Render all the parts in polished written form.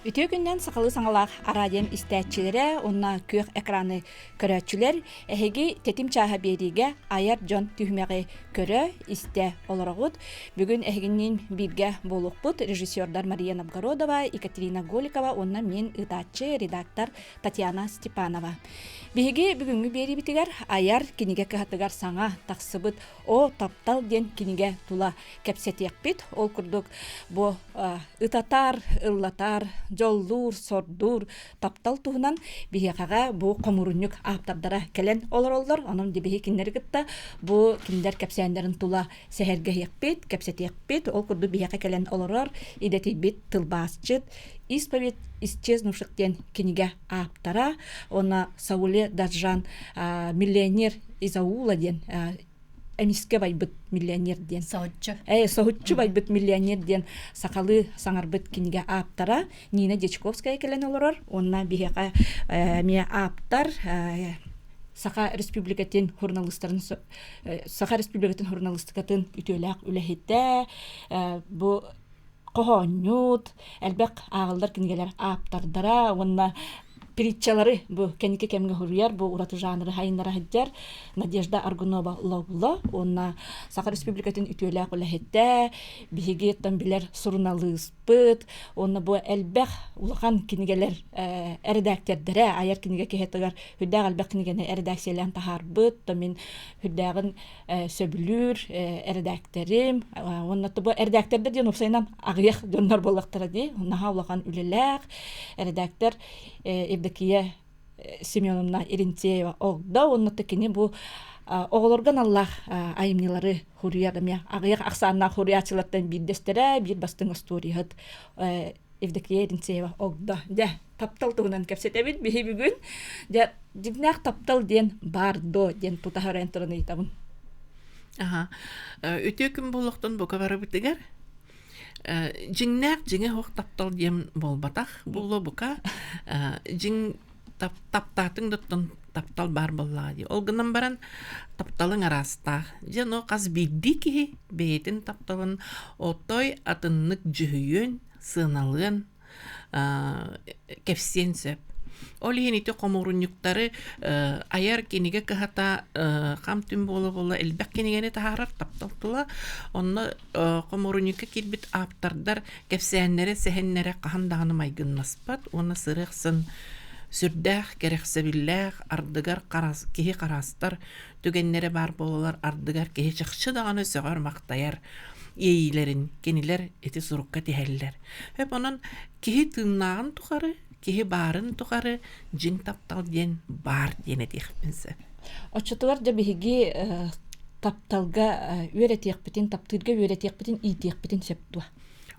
Үтүө күннэн сахалыы саҥалаах араадьыйам истээччилэрэ уонна күөх экраны көрөөччүлэр эһиги тэтим чааһа биэриигэ айар дьон түһүмэҕи көрө, истэ олороҕут. Бүгүн эһигинниин бииргэ буолуохпут режиссердар Мария Новгородова, Екатерина Голикова уонна мин ыытааччы, редактор Татьяна Степанова. Биһиги бүгүҥҥү биэриибитигэр айар кинигэ кыһатыгар саҥа тахсыбыт О таптал диэн кинигэ тула кэпсэтиэхпит. Ол курдук бу ытатар, ыллатар, дьоллуур, сордуур таптал туһунан биһиэхэҕэ бу хомуурунньук ааптардара кэлэн олороллор. Онон биһи кинилэри кытта бу кинилэр кэпсээннэрин тула сэһэргэһиэхпит, кэпсэтиэхпит. Ол курдук биһиэхэ кэлэн олорор идэтийбит тылбаасчыт «Исповедь исчезнувших» диэн кинигэ ааптара уонна Сауле Даджан «Миллионер из аула» диэн эмискэ байбыт миллионер диэн. Соһуччу. Э, соһуччу байбыт миллионер диэн сахалыы саҥарбыт кинигэ ааптара Нина Дьячковская кэлэн олорор. Уонна биһиэхэ эмиэ ааптар Саха Республикатын журналистарын Саха Республикатын журналистикатын үтүөлээх үлэһитэ бу хоһоонньут, элбэх ааҕыллар кинигэлэр ааптардара уонна притчалары бу кэнники кэмҥэ суруйар, бу ураты жанры хайыннара сылдьар Надежда Аргунова Логло уонна Саха Республикатын үтүөлээх үлэһитэ, биһиги оттон билэр суруналыыспыт уонна бу элбэх улахан кинигэлэр эрэдээктэрдэрэ айар кинигэ киһитигэр үрдээх элбэх кинигэни эрэдээксийэлээн таһаарбыт, то мин үрдээҕин сөбүлүүр эрэдээктэрим уонна бу эрэдээктэрдэр диэн уопсайынан аҕыйах дьоннор буоллахтара дии наһаа улахан үлэлээх эрэдээктэр Евдокия Семеновна Иринцеева огдо уонна кини бу оҕолорго аналлаах айымньылары хуруйар эмиэ аҕыйах ахсааннаах хуруйааччылартан биирдэстэрэ биир бастыҥ остуоруйаһыт Евдокия Иринцеева огдо дьэ таптал туһунан кэпсэтэбит биһи бүгүн. Дьэ, дьиҥнээх таптал диэн баар дуо диэн тутаһарайан туран ыйытабын. Аха. Үтүө күн буолуохтун бука барыбытыгар. Дьиҥнээх дьиҥэ суох таптал диэн буолбатах буолуо бука. Дьиҥ таптаатыҥ да оттон таптал баар буоллаҕа дии. Ол гынан баран тапталыҥ араастаах. Дьэ, ону хас биирдии киһи бэйэтин тапталын отой атыннык дьүһүйүөн, сыаналыан кэпсиэн сөп. Ол иһин ити хомуурунньуктары айар кинигэ кыһата хам-түм буола-буола элбэх кинигэни таһаарар таптал тыла. Онно хомуурунньукка киирбит ааптардар кэпсээннэрэ, сэһэннэрэ хаһан даҕаны майгыннаспат уонна сырыахсын сүрдээх кэрэхсэбиллээх, ардыгар киһи хараастар түгэннэрэ баар буолалар, ардыгар киһи чахчы даҕаны сөҕөр-махтайар иэйиилэрин кинилэр ити сурукка тиһэллэр. Хөп онон киһи тыыннааҕын тухары, киһи баарын тухары дьиҥ таптал диэн баар диэн этиэхпин сөп. Оччотугар дьэ биһиги тапталга үөрэтиэхпитин, таптыырга үөрэтиэхпитин, иитиэхпитин сөп дуо?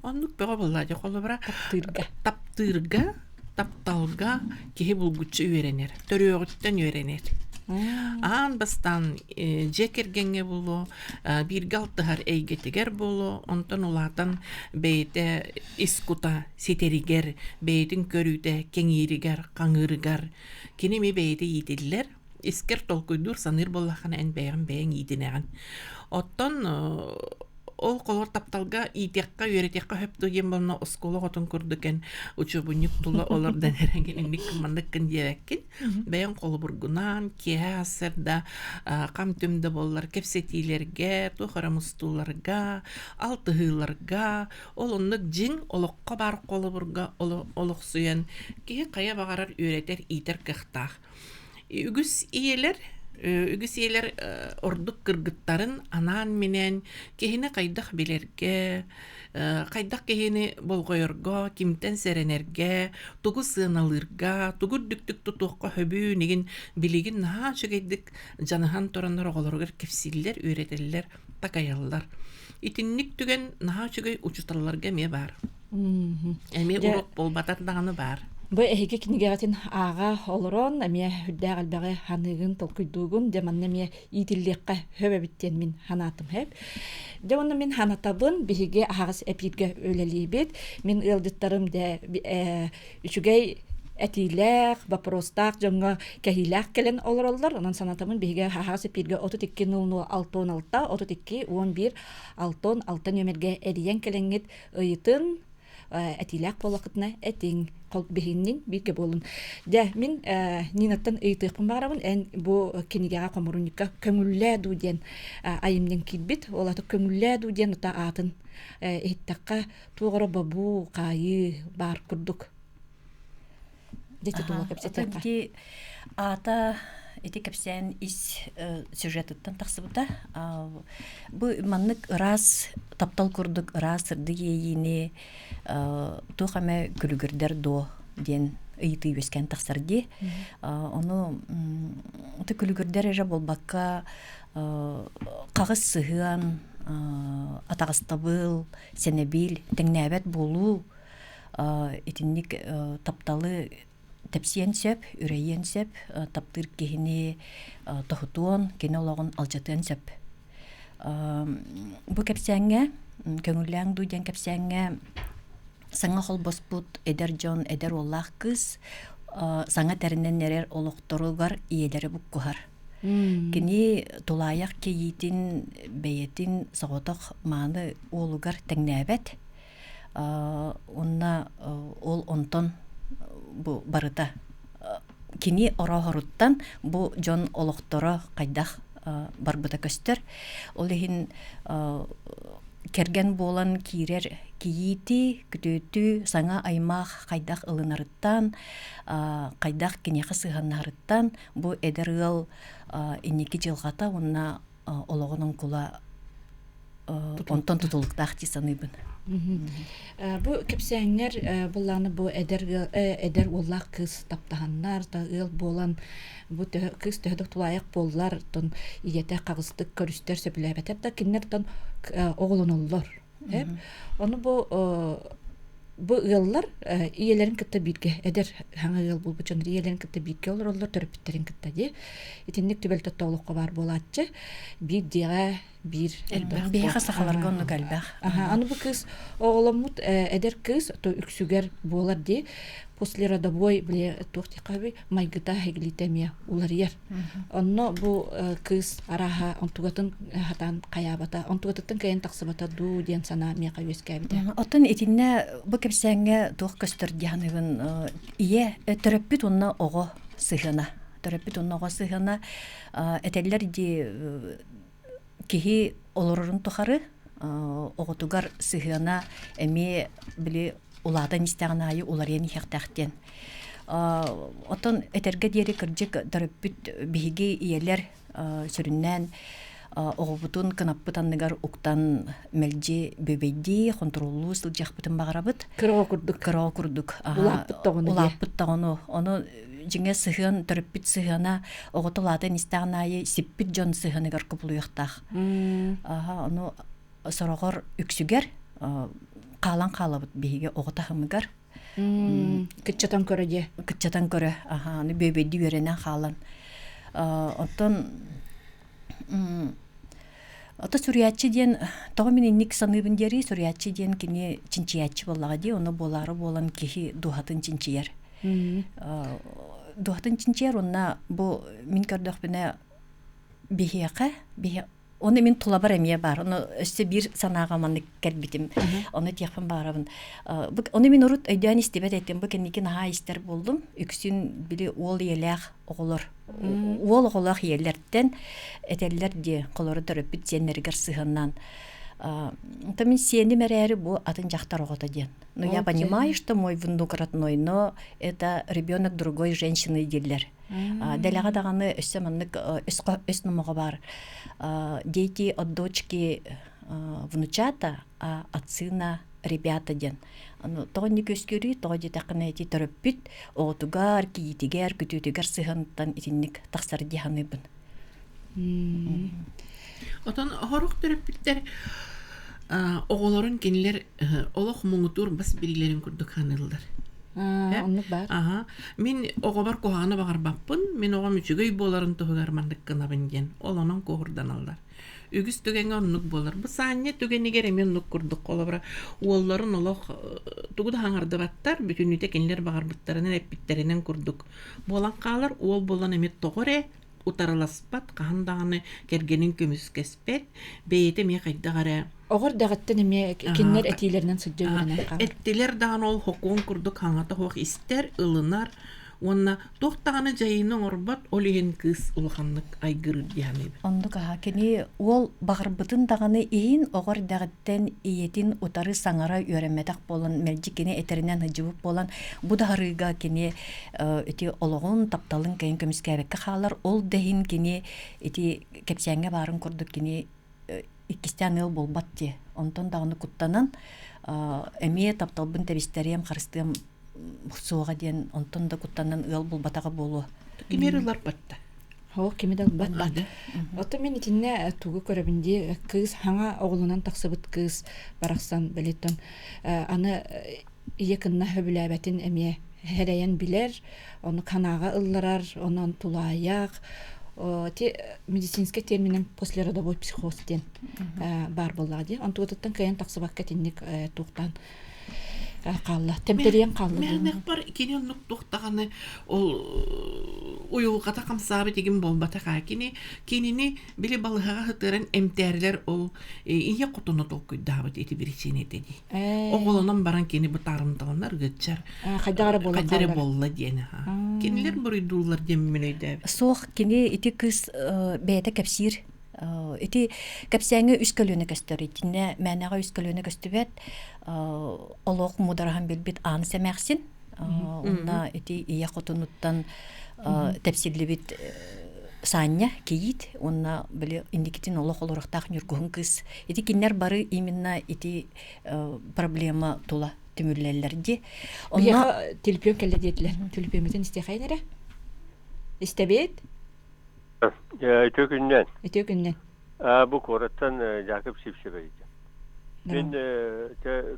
Оннук бөҕө буолла дьэ холобура таптыырга. Таптыырга, тапталга киһи булгуччу үөрэнэр, төрүөҕүттэн үөрэнэр. Аан бастаан дьиэ кэргэҥҥэ буолуо, бииргэ алтыһар эйгэтигэр буолуо, онтон улаатан бэйэтэ ис кута ситэригэр, бэйэтин көрүүтэ кэҥииригэр, хаҥыырыгар кини эмиэ бэйэтэ иитиллэр. Искэр толкуйдуур, саныыр буоллаххына эн бэйэҕин бэйэҥ иитинэҕин. Оттон ол холор тапталга иитиэххэ, үөрэтиэххэ сөп дуо диэн буолна оскуола оҕотун курдук эн учуобунньук тула олордон эрэҥин инник манныккын диэбэккин. Бэйэҥ холобургунаан, киэһэ сарсыарда хам-түм да буоллар кэпсэтиилэргэ, туох эрэ мустууларга, алтыһыыларга, ол оннук дьиҥ олоххо баар холобурга олохсуйан киһи хайа баҕарар үөрэтэр, иитэр кыахтаах. Үгүс ийэлэр үгүс ийэлэр ордук кыргыттарын анаан-минээн киһини хайдах билэргэ, хайдах киһини болҕойорго, кимтэн сэрэнэргэ, тугу сыаналыырга, тугу үрдүктүк тутуохха сөбүн игин билигин наһаа үчүгэйдик дьаныһан тураннар оҕолоругар кэпсииллэр, үөрэтэллэр, такайаллар. Итинник түгэн наһаа үчүгэй учууталларга эмиэ баар. Эмиэ уруок буолбатар даҕаны баар. Бу эһиги кинигэҕитин ааҕа олорон эмиэ үрдээх элбэҕи ханыыгын, толкуйдуугун, дьэ манна эмиэ иитиллиэххэ сөп эбит диэн мин санаатым сөп. Дьэ уонна мин санатабын, биһиги аһаҕас эпииргэ үлэлиибит. Мин ыалдьыттарым дьэ үчүгэй этиилээх, боппуруостаах дьоҥҥо кэһиилээх кэлэн олороллор. Онон санатабын, биһиги аһаҕас эпииргэ 32 00 66 32 11 66 нүөмэргэ эрийэн кэлэҥҥит ыйытын. Этиилээх буоллаххытына этиҥ, биһигиннин бииргэ буолун. Дьэ, мин Нинаттан ыйытыахпын баҕарабын, эн бу кинигэҕэ хомурунньукка «Көҥүллээ дуу» диэн айымньыҥ киирбит. Ол аты «Көҥүллээ дуу» диэн ута аатын иһиттэххэ, туох эрэ бобуу, хаайыы баар курдук. Дьэ, тула кэпсэтиэххэ. Ити аата ити кэпсээн ис сюжетыттан тахсыбыта. Бу маннык ыраас таптал курдук ыраас сырдык иэйиини туох эмэ күлүгүрдэр дуо диэн ыйытыы үөскээн тахсар дии. Ону күлүгүрдэр эрэ буолбакка хаҕыс сыһыан, атаҕастабыл, сэнэбил, тэҥнээбэт буолуу итинник тапталы тэпсиэн сөп, үрэйиэн сөп, таптыыр киһини тоһутуон, кини олоҕун алдьатыан сөп. Бу кэпсээҥҥэ, көҥүллээҥ дуу диэн кэпсээҥҥэ саҥа холбоспут эдэр дьон, эдэр уоллаах кыыс саҥа тэринэн эрэр олохторугар ийэлэрэ буккуһар. Кини тулаайах кийиитин бэйэтин соҕотох мааны уолугар тэҥнээбэт. Уонна ол онтон бу барыта кини орооһоруттан бу дьон олохторо хайдах барбыта көстөр. Ол иһин кэргэн буолан киирэр кийиити, күтүөтү саҥа аймах хайдах ылынарыттан, хайдах киниэхэ сыһыаннаһарыттан бу эдэр ыал инники дьылҕата уонна олоҕун оҥкула онтон тутулуктаах дии саныыбын. Бу кэпсээҥҥэр былааны бу эдэр эдэр уоллаах кыыс таптаһаннар да ыал буолан бу кыыс төһө да тулаайах буоллар тон ийэтэ хаҕыстык көрүстэр сөбүлээбэтэр да кинилэр тон оҕолоноллор. Ону бу бу ыаллар ийэлэрин кытта бииргэ эдэр хаҥа ыал буолбут дьон ийэлэрин кытта бииргэ олороллор төрөппүттэрин кытта дии. Итинник түбэлтэ олоххо баар буолааччы. Биир дьиэҕэ биир элбэх. Биһиэхэ сахаларга оннук элбэх. Аны бу кыыс оҕоломмут эдэр кыыс то үксүгэр буолар дии. Послеродовой били туох диэххэ майгыта иһигилиитэ эмиэ уларыйар. Онно бу кыыс арааһа онтугатын хатаан хайаабата, онтугатыттан кыайан тахсыбата дуу диэн санаа миэхэ үөскээбитэ. Оттон итиннэ бу кэпсээҥҥэ туох көстөр дии саныыбын ийэ төрөппүт уонна оҕо сыһыана. Төрөппүт уонна оҕо сыһыана этэллэр дии киһи олорорун тухары оҕотугар сыһыана эмиэ били улаатан истэҕин аайы уларыйан иһиэхтээх диэн. Оттон этэргэ диэри кырдьык төрөппүт биһиги ийэлэр сүрүннээн оҕобутун кынаппыт анныгар уктан мэлдьи бүөбэйдии, хонтуруоллуу сылдьыахпытын баҕарабыт. Кыра курдук. Кыра курдук. Улааппыт тоҕону. Улааппыт тоҕону. Ону дьиҥэ сыһыан, төрөппүт сыһыана оҕото улаатан истэҕин аайы сиппит дьон сыһыаныгар кубулуйуохтаах. Аха, ону сороҕор үксүгэр хаалан хаалабыт биһиги оҕо таһымыгар. Кыччатан көрө диэ. Кыччатан көрө, аха, аны бүөбэйдии үөрэнэн хаалан. Оттон Ото суруйааччы диэн тоҕо мин инник саныыбын диэри суруйааччы диэн кини чинчийээччи буоллаҕа дии, онно буолаары буолан киһи дууһатын чинчийэр. Дууһатын чинчийэр уонна бу мин көрдөхпүнэ биһиэхэ Оны мин тулабар эмиэ бар. Ону өссө биир санааҕа маннык кэлбитим. Ону этиэхпин баарабын. Ону мин урут өйдөөн истибэт этим. Бу кэнники наһаа истэр буоллум. Үксүн били уол ийэлээх оҕолор уол оҕолоох ийэлэртэн этэллэр дии холору төрөппүт сиэннэригэр сыһыаннаан то мин сиэним эрээри бу атын дьахтар оҕото диэн. Но я понимаю, что мой внук родной, но это ребенок другой женщины дииллэр. Дэлэҕэ даҕаны өссө маннык өс номоҕо баар. Дети от дочки внучата, а от сына ребята диэн. Тоҕо инник үөскүүрүй, тоҕо диэтэххинэ ити төрөппүт оҕотугар, кийиитигэр, күтүөтүгэр сыһыаныттан итинник тахсар дии саныыбын. Отон сорох төрөппүттэр оҕолорун кинилэр олох муҥутуур бас билиилэрин курдук ханыыллар. Оннук баар. Аха. Мин оҕобор куһаҕаны баҕарбаппын, мин оҕом үчүгэй буоларын туһугар маннык гынабын диэн. Ол онон куоһурданаллар. Үгүс түгэҥҥэ оннук буолар. Бу Саанньа түгэнигэр эмиэ оннук курдук. Холобура, уолларын олох тугу да хаҥардыбаттар, бүтүннүүтэ кинилэр баҕарбыттарынан, эппиттэринэн курдук буолан хаалар. Уол буолан эмиэ тоҕо эрэ утарыласпат, хаһан даҕаны кэргэнин көмүскэспэт, бэйэтэ эмиэ хайдах эрэ. Оҕо эрдэҕиттэн эмиэ кинилэр этиилэринэн сылдьа үөрэнэн хаалар. Эттилэр даҕаны ол хокуон курдук хаҥата суох истэр, ылынар уонна туох даҕаны дьайыыны оҥорбот, ол иһин кыыс улаханнык айгырыыр дии саныыбын. Оннук аһа кини уол баҕарбытын даҕаны иһин оҕо эрдэҕиттэн ийэтин утары саҥара үөрэммэтэх буолан мэлдьи кини этэринэн сылдьыбыт буолан бу да арыыга кини ити олоҕун тапталын кэйин көмүскээбэккэ хаалар ол да иһин кини ити кэпсээҥҥэ баарын курдук кини иккистээн ыал буолбат дии. Онтон даҕаны куттанан эмиэ тапталбын тэбистэриэм, харыстыам суоҕа диэн онтон да куттанан ыал булбатаҕа буолуо. Кимиэр ыларбатта. Оо, кими да ылбат. Оттон мин итиннэ тугу көрөбүн дии, кыыс хаҥа оҕолунан тахсыбыт кыыс барахсан билиттэн аны ийэ кынна сөбүлээбэтин эмиэ сэрэйэн билэр, ону ханаҕа ылларар, онон тулаайах, ти медицинскэй терминэн послеродовой психоз диэн баар буоллаҕа дии. Онтугутуттан кыайан тахсыбакка итинник туохтаан хаалла, тэмтэрийэн хаалла. Мээнэхпэр кини оннук туох даҕаны ол уйулҕата хамсаабыт игин буолбатах аа кини кинини били балыһаҕа сытыаран эмтээрилэр ол ийэ хотоно толкуйдаабыт ити биричиинэтэ дии. Оҕолонон баран кини бытаарымталанар ыргыччар хайдах эрэ буолла хайдах эрэ буолла диэн кинилэр буруйдууллар диэн мин өйдөөбүт. Суох кини ити кыыс бэйэтэ кэпсиир. Ити кэпсээҥҥэ үс көлүөнэ көстөр. Итиннэ мээнэҕэ үс көлүөнэ көстүбэт. Олох муудараһан билбит аан сэмээхсин. Онно ити ийэ хотунуттан тэпсиллибит Саня кийиит уонна били инникитин олох олорохтоох ньургуһун кыыс. Ити кинилэр бары именно ити проблема тула түмүллэллэр дии. Онно түлүпүөн кэллэ диэтилэр. Түлүпүөммүтүн истиэхэйин эрэ. Истэбит. Үтүө күннэн. Үтүө күннэн. Бу куораттан Яков Сивцев Мин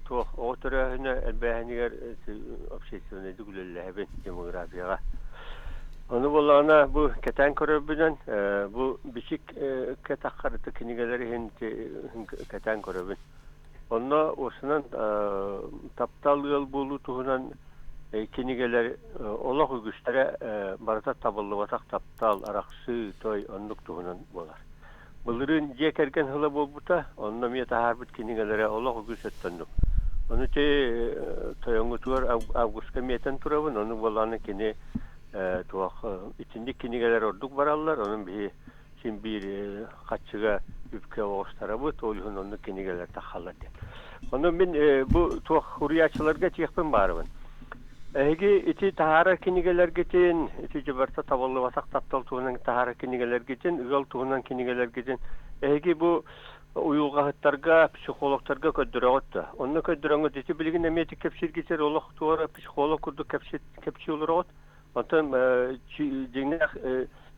туох оҕо төрөөһүнэ элбээһинигэр общественнайдык үлэлээбин демографияҕа. Ону буоллаҕына бу кэтээн көрөрбүнэн бу бичик кэтэх кинигэлэр иһин кэтээн көрөбүн. Онно уосунан таптал ыал буолуу туһунан кинигэлэр олох үгүстэрэ барыта табыллыбатах таптал, арахсыы, той оннук туһунан буолар. Былырыын дьиэ кэргэн сыла буолбута, онно эмиэ таһаарбыт кинигэлэрэ олох үгүс өттөннүк. Ону ити тойоҥҥутугар августка миэтэн турабын, ону буоллаҕына кини туох итинник кинигэлэр ордук бараллар, онон биһи син биир хаччыга үпкэ оҕустарабыт, ол иһин оннук кинигэлэр таххаллар диэн. Ону мин бу туох суруйааччыларга этиэхпин баарыбын. Эһиги ити таһаарар кинигэлэргитин, ити дьыбарта табыллыбатах таптал туһунан таһаарар кинигэлэргитин, ыал туһунан кинигэлэргитин эһиги бу уйулҕаһыттарга, психологтарга көрдөрөҕүт да. Онно көрдөрөҥҥүт ити билигин эмиэ ити кэпсииргитигэр олох туора психолог курдук кэпсии олороҕут. Онтон дьиҥнээх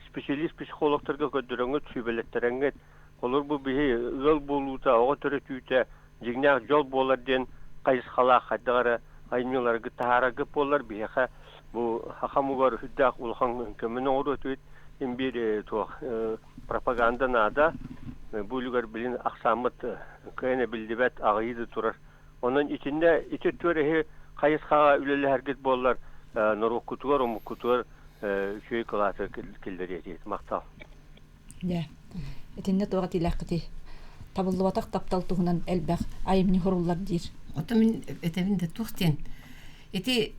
специалист психологтарга көрдөрөҥҥүт, сүбэлэттэрэҥҥит, олор бу биһи ыал буолуута, оҕо төрөтүүтэ дьиҥнээх дьол буолар диэн хайысхалаах хайдах эрэ айымньыларгыт таһаараргыт буоллар биһиэхэ бу саха омугар сүрдээх улахан көмөнү оҥоруо этибит. Син биир туох пропаганда наада. Бу үлүгэр билин ахсааммыт кыайан эбиллибэт аҕыйыы да турар. Онон итиннэ ити өттүгэр эһи хайысхаҕа үлэлэһэргит буоллар норуоккутугар, омуккутугар үчүгэй кылааты киллэриэ этигит. Махтал. Дьэ, итиннэ туох этиилээххитий? Табыллыбатах таптал туһунан элбэх айымньы суруллар диир. Ото мин этэбин да туох диэн. Ити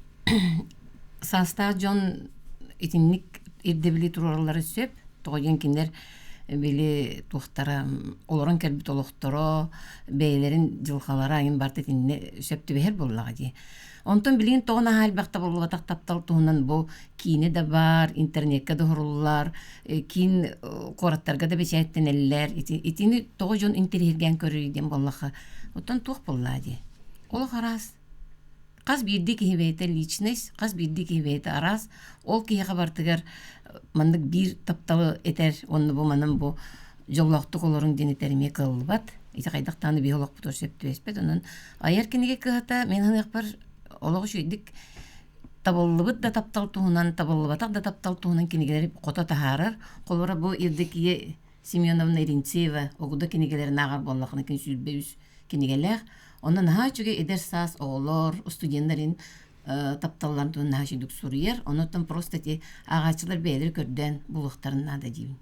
саастаах дьон итинник ирдэбили туруораллара сөп. Тоҕо диэн кинилэр били туохтара олорон кэлбит олохторо, бэйэлэрин дьылҕалара айын барыта итиннэ сөп түбэһэр буоллаҕа дии. Онтон билигин тоҕо наһаа элбэх табыллыбатах таптал туһунан бу киинэ да баар, интернеккэ да уһуруллар, киин куораттарга да бэчээттэнэллэр. Итини тоҕо дьон интэриэһиргээн көрөр диэн буоллахха, оттон туох буоллаа дии. Олох араас. Хас биирдии киһи бэйэтэ личность, хас биирдии киһи бэйэтэ араас. Ол киһиэхэ барытыгар маннык биир тапталы этэр, уонна бу манан бу дьоллоохтук олоруҥ диэн этэр эмиэ кыаллыбат. Ити хайдах даҕаны биһи олохпутугар сөп түбэспэт. Онон айар кинигэ кыһата мин саныахпар олох үчүгэйдик табыллыбыт да таптал туһунан, табыллыбатах да таптал туһунан кинигэлэри хото таһаарар. Холобура бу Евдокия Семеновна Иринцеева Огдо кинигэлэрин ааҕар буоллаххына күн 23 кинигэлээх. Онно наһаа үчүгэй эдэр саас оҕолор, студеннарын тапталларын туһунан наһаа үчүгдүк суруйар. Онуттан просто ити ааҕааччылар бэйэлэрэ көрдөөн булуохтарын наада диибин.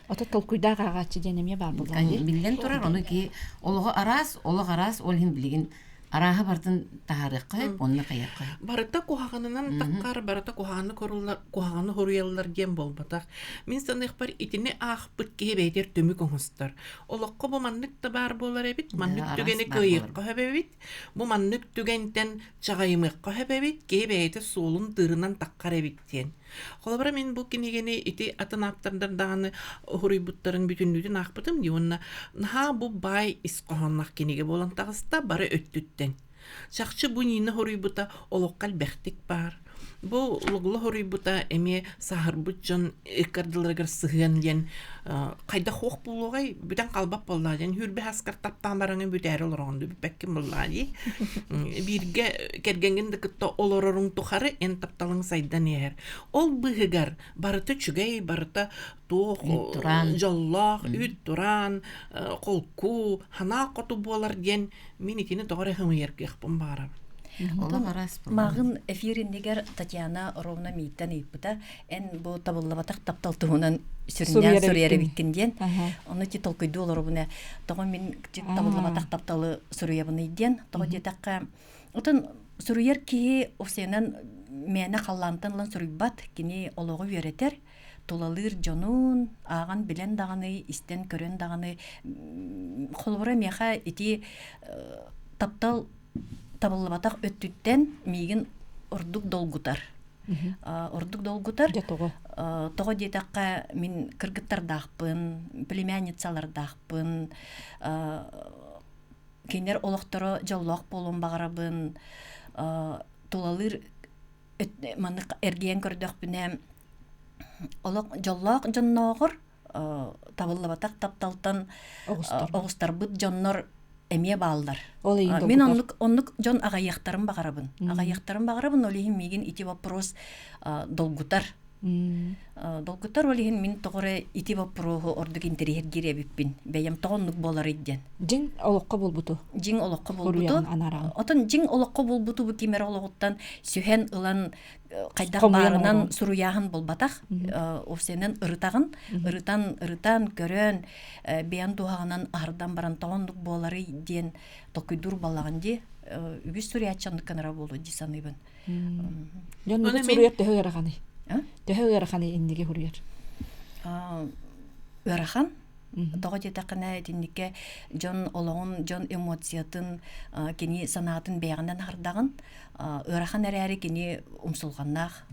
Ото толкуйдаах ааҕааччы диэн эмиэ баар буоллаҕа дии. Биллэн турар, ону ки олоҕо араас, олох араас, ол иһин билигин арааһы барытын таһаарыахха сөп, онно хайыахха сөп. Барыта куһаҕанынан таххар, барыта куһаҕаны коруллар, куһаҕаны хоруйаллар диэн буолбатах. Мин саныахпар итини аахпыт киһи бэйэтигэр түмүк оҥостор. Олоххо бу маннык да баар буолар эбит, маннык Араас түгэни баар буолар. кыайыахха сөп эбит, бу маннык түгэнтэн чаҕайымыахха сөп эбит, киһи бэйэтэ суолун тыырынан таххар эбит диэн. Холобура, мин бу кинигэни ити атын ааптардар даҕаны уһуруйбуттарын бүтүннүүтүн аахпытым дии уонна наһаа бу баай ис хоһоонноох кинигэ буолан таҕыста бары өттүттэн. Чахчы бу Нина хоруйбута олоххо элбэхтик баар. Бу Лугла хоруйбута эмиэ сааһырбыт дьон ыккардыларыгар сыһыан диэн хайдах хуох буолуоҕай бүтэн хаалбат буоллаа диэн хүүрбэ хаскар таптаан бараҥын бүтээри олороҕун да бүппэккин буоллаа дии бииргэ кэргэҥҥин да кытта олороруҥ тухары эн тапталыҥ сайдан иһэр ол быыһыгар барыта үчүгэй барыта туох дьоллоох үүт тураан холку санаа хоту буолар диэн мин итини тоҕо эрэ хымыйаргыахпын баҕарабын Мааҕын эфир иннигэр Татьяна ровно мииттэн ыйыппыта эн бу табыллыбатах таптал туһунан сүрүннээн суруйар эбиккин диэн. Ону ти толкуйдуу олоробун тоҕо мин табыллыбатах тапталы суруйабыный диэн. Тоҕо диэтэххэ, отон суруйар киһи овсенан мээнэ халлаантан ылан суруйбат, кини олоҕу үөрэтэр, тулалыыр дьонун ааҕан билэн даҕаны, истэн көрөн даҕаны холобура миэхэ ити таптал табыллыбатах өттүттэн миигин ордук долгутар. Ордук долгутар. Тоҕо? Тоҕо диэтэххэ, мин кыргыттардаахпын, племянницалардаахпын, кинилэр олохторо дьоллоох буолуон баҕарабын, тулалыыр маннык эргийэн көрдөхпүнэ, олох дьоллоох дьоннооҕор табыллыбатах тапталтан оҕустарбыт дьоннор эмиэ бааллар. Ол иһин Мин оннук оннук дьон аҕайыахтарын баҕарабын. Аҕайыахтарын баҕарабын, ол иһин миигин ити вопрос долгутар. Долгутар ол иһин мин тоҕо эрэ ити вопроһу ордук интэриэһиргиир эбиппин. Бэйэм тоҕо оннук буоларый диэн. Дьиҥ олоххо буолбуту. Дьиҥ олоххо буолбуту. Отон дьиҥ олоххо буолбуту бу ким эрэ олоҕуттан сүһэн ылан хайдах баарынан суруйааһын буолбатах овсенэн ырытаҕын ырытан ырытан көрөн бэйэн туһаҕынан аһардан баран тоҕоннук буоларый диэн толкуйдуур балаҕан дии үгүс суруйааччы оннук гынара буолуо дии саныыбын дьон суруйар төһө ыараханый төһө ыараханый инниги суруйар ыарахан Тоҕо диэтэххинэ, итинниккэ дьон олоҕун, дьон эмоциятын, кини санаатын бэйэҕинэн аһардаҕын. Ыарахан эрээри кини умсулҕаннаах.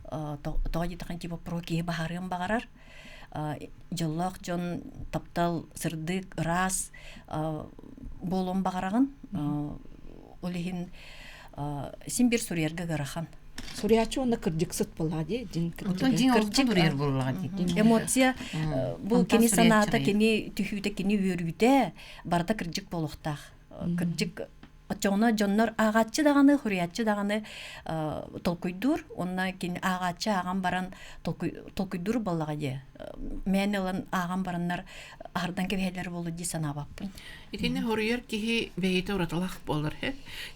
Тоҕо диэтэххинэ, типа про киһи баһаарыан баҕарар. Дьоллоох дьон таптал сырдык, ыраас буолуон баҕараҕын. Ол иһин син биир суруйарга ыарахан. Суруйааччы уонна кырдьыксыт буоллаҕа дии дьиҥ Оттон дьиҥ олоххо суруйар буоллаҕа дии. Эмоция бу кини санаата, кини түһүүтэ, кини үөрүүтэ барыта кырдьык буолуохтаах. Кырдьык оччоҕуна дьоннор ааҕааччы даҕаны, суруйааччы даҕаны толкуйдуур уонна кини ааҕааччы ааҕан баран толкуйдуур буоллаҕа дии. Мээнэ ылан ааҕан бараннар аһардан кэбиһэллэр буолуо дии санаабаппын. Итини хоруйар киһи бэйэтэ уратылаах буолар.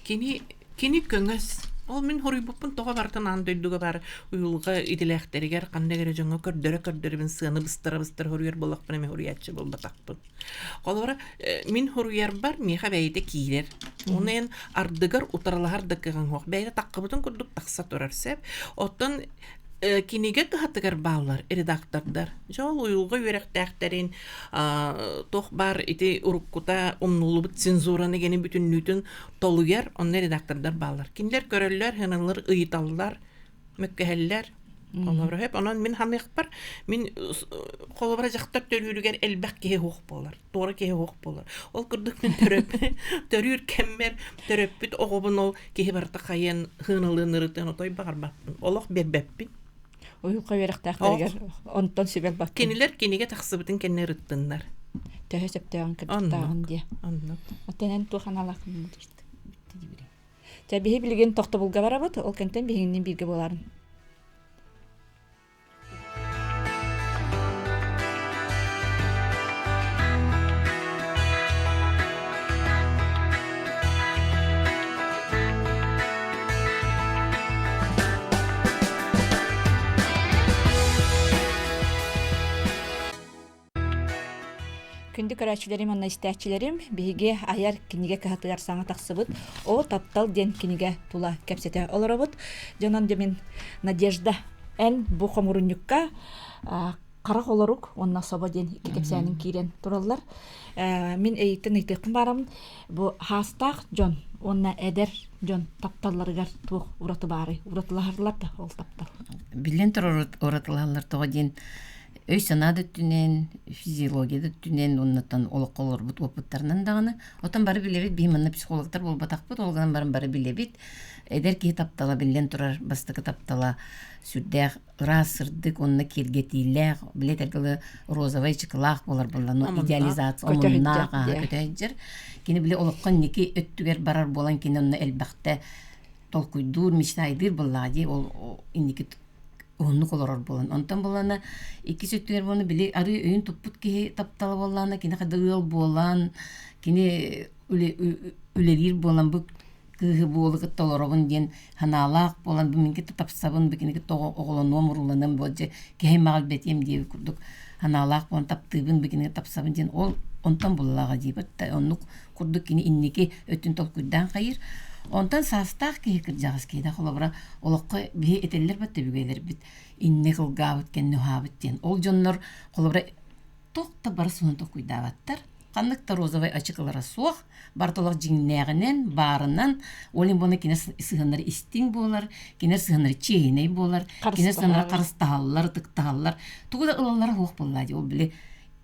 Кини Кини көҥөс. Ол мин хоруйбуппун тоҕо барытын аан дойдуга баар уйулҕа идэлээхтэригэр ханнык эрэ дьоҥҥо көрдөрө-көрдөрөбүн сыаны быстара-быстара хоруйар буоллахпына эмиэ хоруйааччы буолбатахпын. Холобура, мин хоруйарбар миэхэ бэйэтэ киирэр. Ону эн ардыгар утарылаһар да кыаҕыҥ суох. Бэйэтэ таххыбытын курдук тахса турар сөп. Оттон кинигэ кыһатыгар бааллар редактордар. Дьэ ол уйулҕа үөрэхтээхтэрин туох баар ити уруккута умнуллубут цензураны гени бүтүннүүтүн толуйар, онно редактордар бааллар. Кинилэр көрөллөр, хыналлар, ыйыталлар, мөккөһөллөр. Холобура хөп. Онон мин ханыахпар, мин холобура дьахтар төрүүрүгэр элбэх киһи суох буолар, туора киһи суох буолар. Ол курдук мин төрүүр кэммэр төрөппүт оҕобун ол киһи барыта хайыан хыналыан ырытыан отой баҕарбаппын. Олох биэрбэппин. Уйулҕа үөрэхтээхтэригэр онтон сүбэл баттын. Кинилэр кинигэ тахсыбытын кэннэ ырыттыннар. Төһө сөптөөҕүн кырдьыктааҕын диэ. Оннук. Оттон эн туох аналааххын Чэ, биһи билигин тохтобулга барабыт, ол кэнтэн биһигинниин бииргэ буоларын. Күндү көрөөччүлэрим уонна истээччилэрим, биһиги айар кинигэ кыһатыгар саҥа тахсыбыт О таптал диэн кинигэ тула кэпсэтэ олоробут. Дьонон дьэ мин Надежда, эн бу хомурунньукка Хара холорук уонна Собо диэн икки кэпсээнин киирэн тураллар. Мин эйиттэн ыйытыахпын баарабын. Бу хаастаах дьон уонна эдэр дьон тапталларыгар туох ураты баарый? Уратылаһаллар да ол таптал? Биллэн турар уратылаһаллар тоҕо диэн өй-санаа да өттүнэн, физиология да өттүнэн уоннаттан олоххо олорбут уопуттарынан даҕаны. Оттон бары билэбит, биһи манна психологтар буолбатахпыт, ол гынан баран бары билэбит. Эдэр киһи таптала биллэн турар бастакы таптала сүрдээх ыраас сырдык уонна киэргэтиилээх, били этэргэ розовай чыкылаах буолар буолла, идеализация омуннаах көтө Кини били олоххо инники өттүгэр барар буолан кини онно элбэхтэ толкуйдуур, мечтайдыыр буоллаҕа дии, ол инники уһуннук олорор буолан. Онтон буоллаҕына иккис өттүгэр буолна били арыы өйүн туппут киһи таптала буоллаҕына кини хада ыал буолан, кини үлэлиир буолан бу кыыһы буолу кытта олоробун диэн санаалаах буолан бу мин кытта тапсабын, бу кини кытта оҕолонуом, урууланыам буол дьэ киһи аймаҕы элбэтиэм диэбит курдук санаалаах буолан таптыыбын, бу кинини тапсабын диэн ол онтон буллаҕа диэбит да оннук курдук кини инники өттүн толкуйдаан хайыыр. Онтон саастаах киһи кырдьаҕас киһи холобура олоххо биһи этэллэр бат өбүгэлэрбит инне кылгаабыт кэннэ уһаабыт диэн. Ол дьоннор холобура туох да бары суһун толкуйдаабаттар. Ханнык да розовай ачыкылара суох, барыта олох дьиҥнээҕинэн, баарынан, ол иһин буолан кини сыһыаннара истиҥ буолар, кини сыһыаннара чиэһинэй буолар, кини сыһыаннара харыстаһаллар, ытыктаһаллар. Тугу да ылаллара суох буоллаа дии. Ол били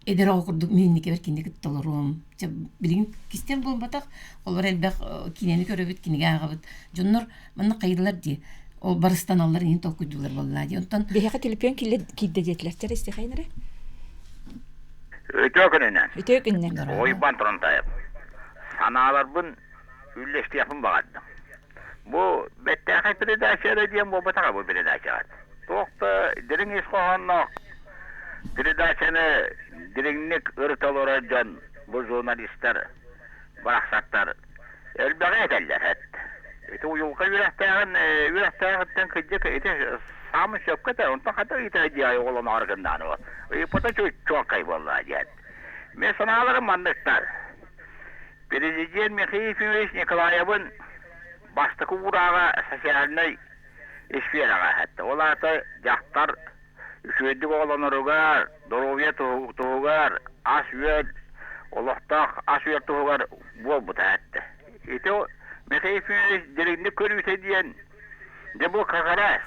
эдэр оҕо курдук мин инникибэр кинини кытта олоруом. Чэ, билигин кистэл буолбатах, олор элбэх киинэни көрөбүт, кинигэ ааҕабыт. Дьоннор манна хайдылар дии. Ол барыстаналлар иһин толкуйдуулар буоллаа дии. Онтон Биһиэхэ түлүпүөн киирдэ диэтилэр. Чэ, истиэхэйин эрэ. Үтүө күнүнэн. Үтүө күнүнэн. Уйбан Турантаев. Санааларбын үллэстиэхпин баҕардым. Бу бэттээхэй передача эрэ диэн буолбатаҕа бу передачаҕа. Туох да дириҥ ис хоһоонноох передачаны дириҥник ырыта олорор дьон, бу журналистар, барахсаттар элбэҕи этэллэр эт. Ити уйулҕа үөрэхтээҕин үөрэхтээҕиттэн кырдьык ити саамай сөпкө этэр, онтон хата ыйытар дии оҕолоноору гыннаан ыйыппата чуолкай буолла диэн. Мин санааларым манныктар. Президент Михаил Ефимович Николаевын бастакы уурааҕа социальнай сфераҕа эттэ. Ол аата дьахтар үчүгэйдик оҕолоноругар, доруобуйа туһугар, ас-үөл, олохтоох ас-үөл туһугар буолбута эттэ. Ити Михаил Ефимович дириҥник көрүүтэ диэн, дьэ бу как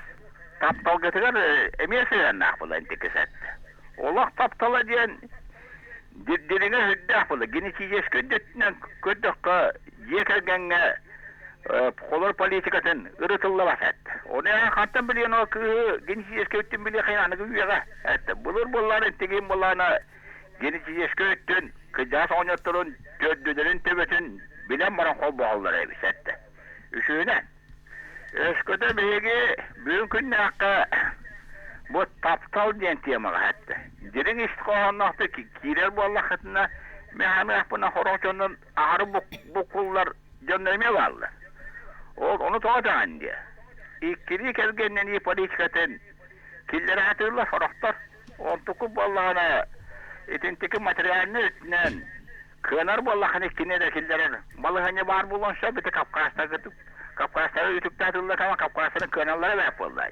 тапталгытыгар эмиэ сыһыаннаах буолан итиккис эттэ. Олох таптала диэн дириҥэ сүрдээх буолла. Генетическэй өттүнэн көрдөххө, дьиэ кэргэҥҥэ холор политикатын ырытыллыбат эт. Оны хантан билиэн ол кыыһы генетическэй өттүн билиэхин аныгы үйэҕэ эт. Былыр буоллаана тигин буоллаана генетическэй өттүн кыдьаас оҕонньотторун төрдүлэрин төбөтүн билэн баран холбоһоллор эбит эттэ. Үсүһүнэн, өскөтө биһиги бүгүн күннээххэ бу таптал диэн темаҕа эттэ. Дириҥ ис хоһоонноохтук киирэр буоллаххытына, мин ханыахпына сорох дьоннор аһары буккуллар дьоннор эмиэ бааллар. Ол ону тоҕо этэҕин диэ. Иккилии кэргэннэнии политикатын киллэрэ сатыыллар сорохтор. Онтукку буоллаҕына итинтики материальнай өттүнэн кыанар буоллаххына иккини эрэ киллэрэр балаһыанньа баар буолуон сөп ити Кавказтарга Кавказтары үтүктаатыллар кама Кавказтары кыаналлара бэрт буолла.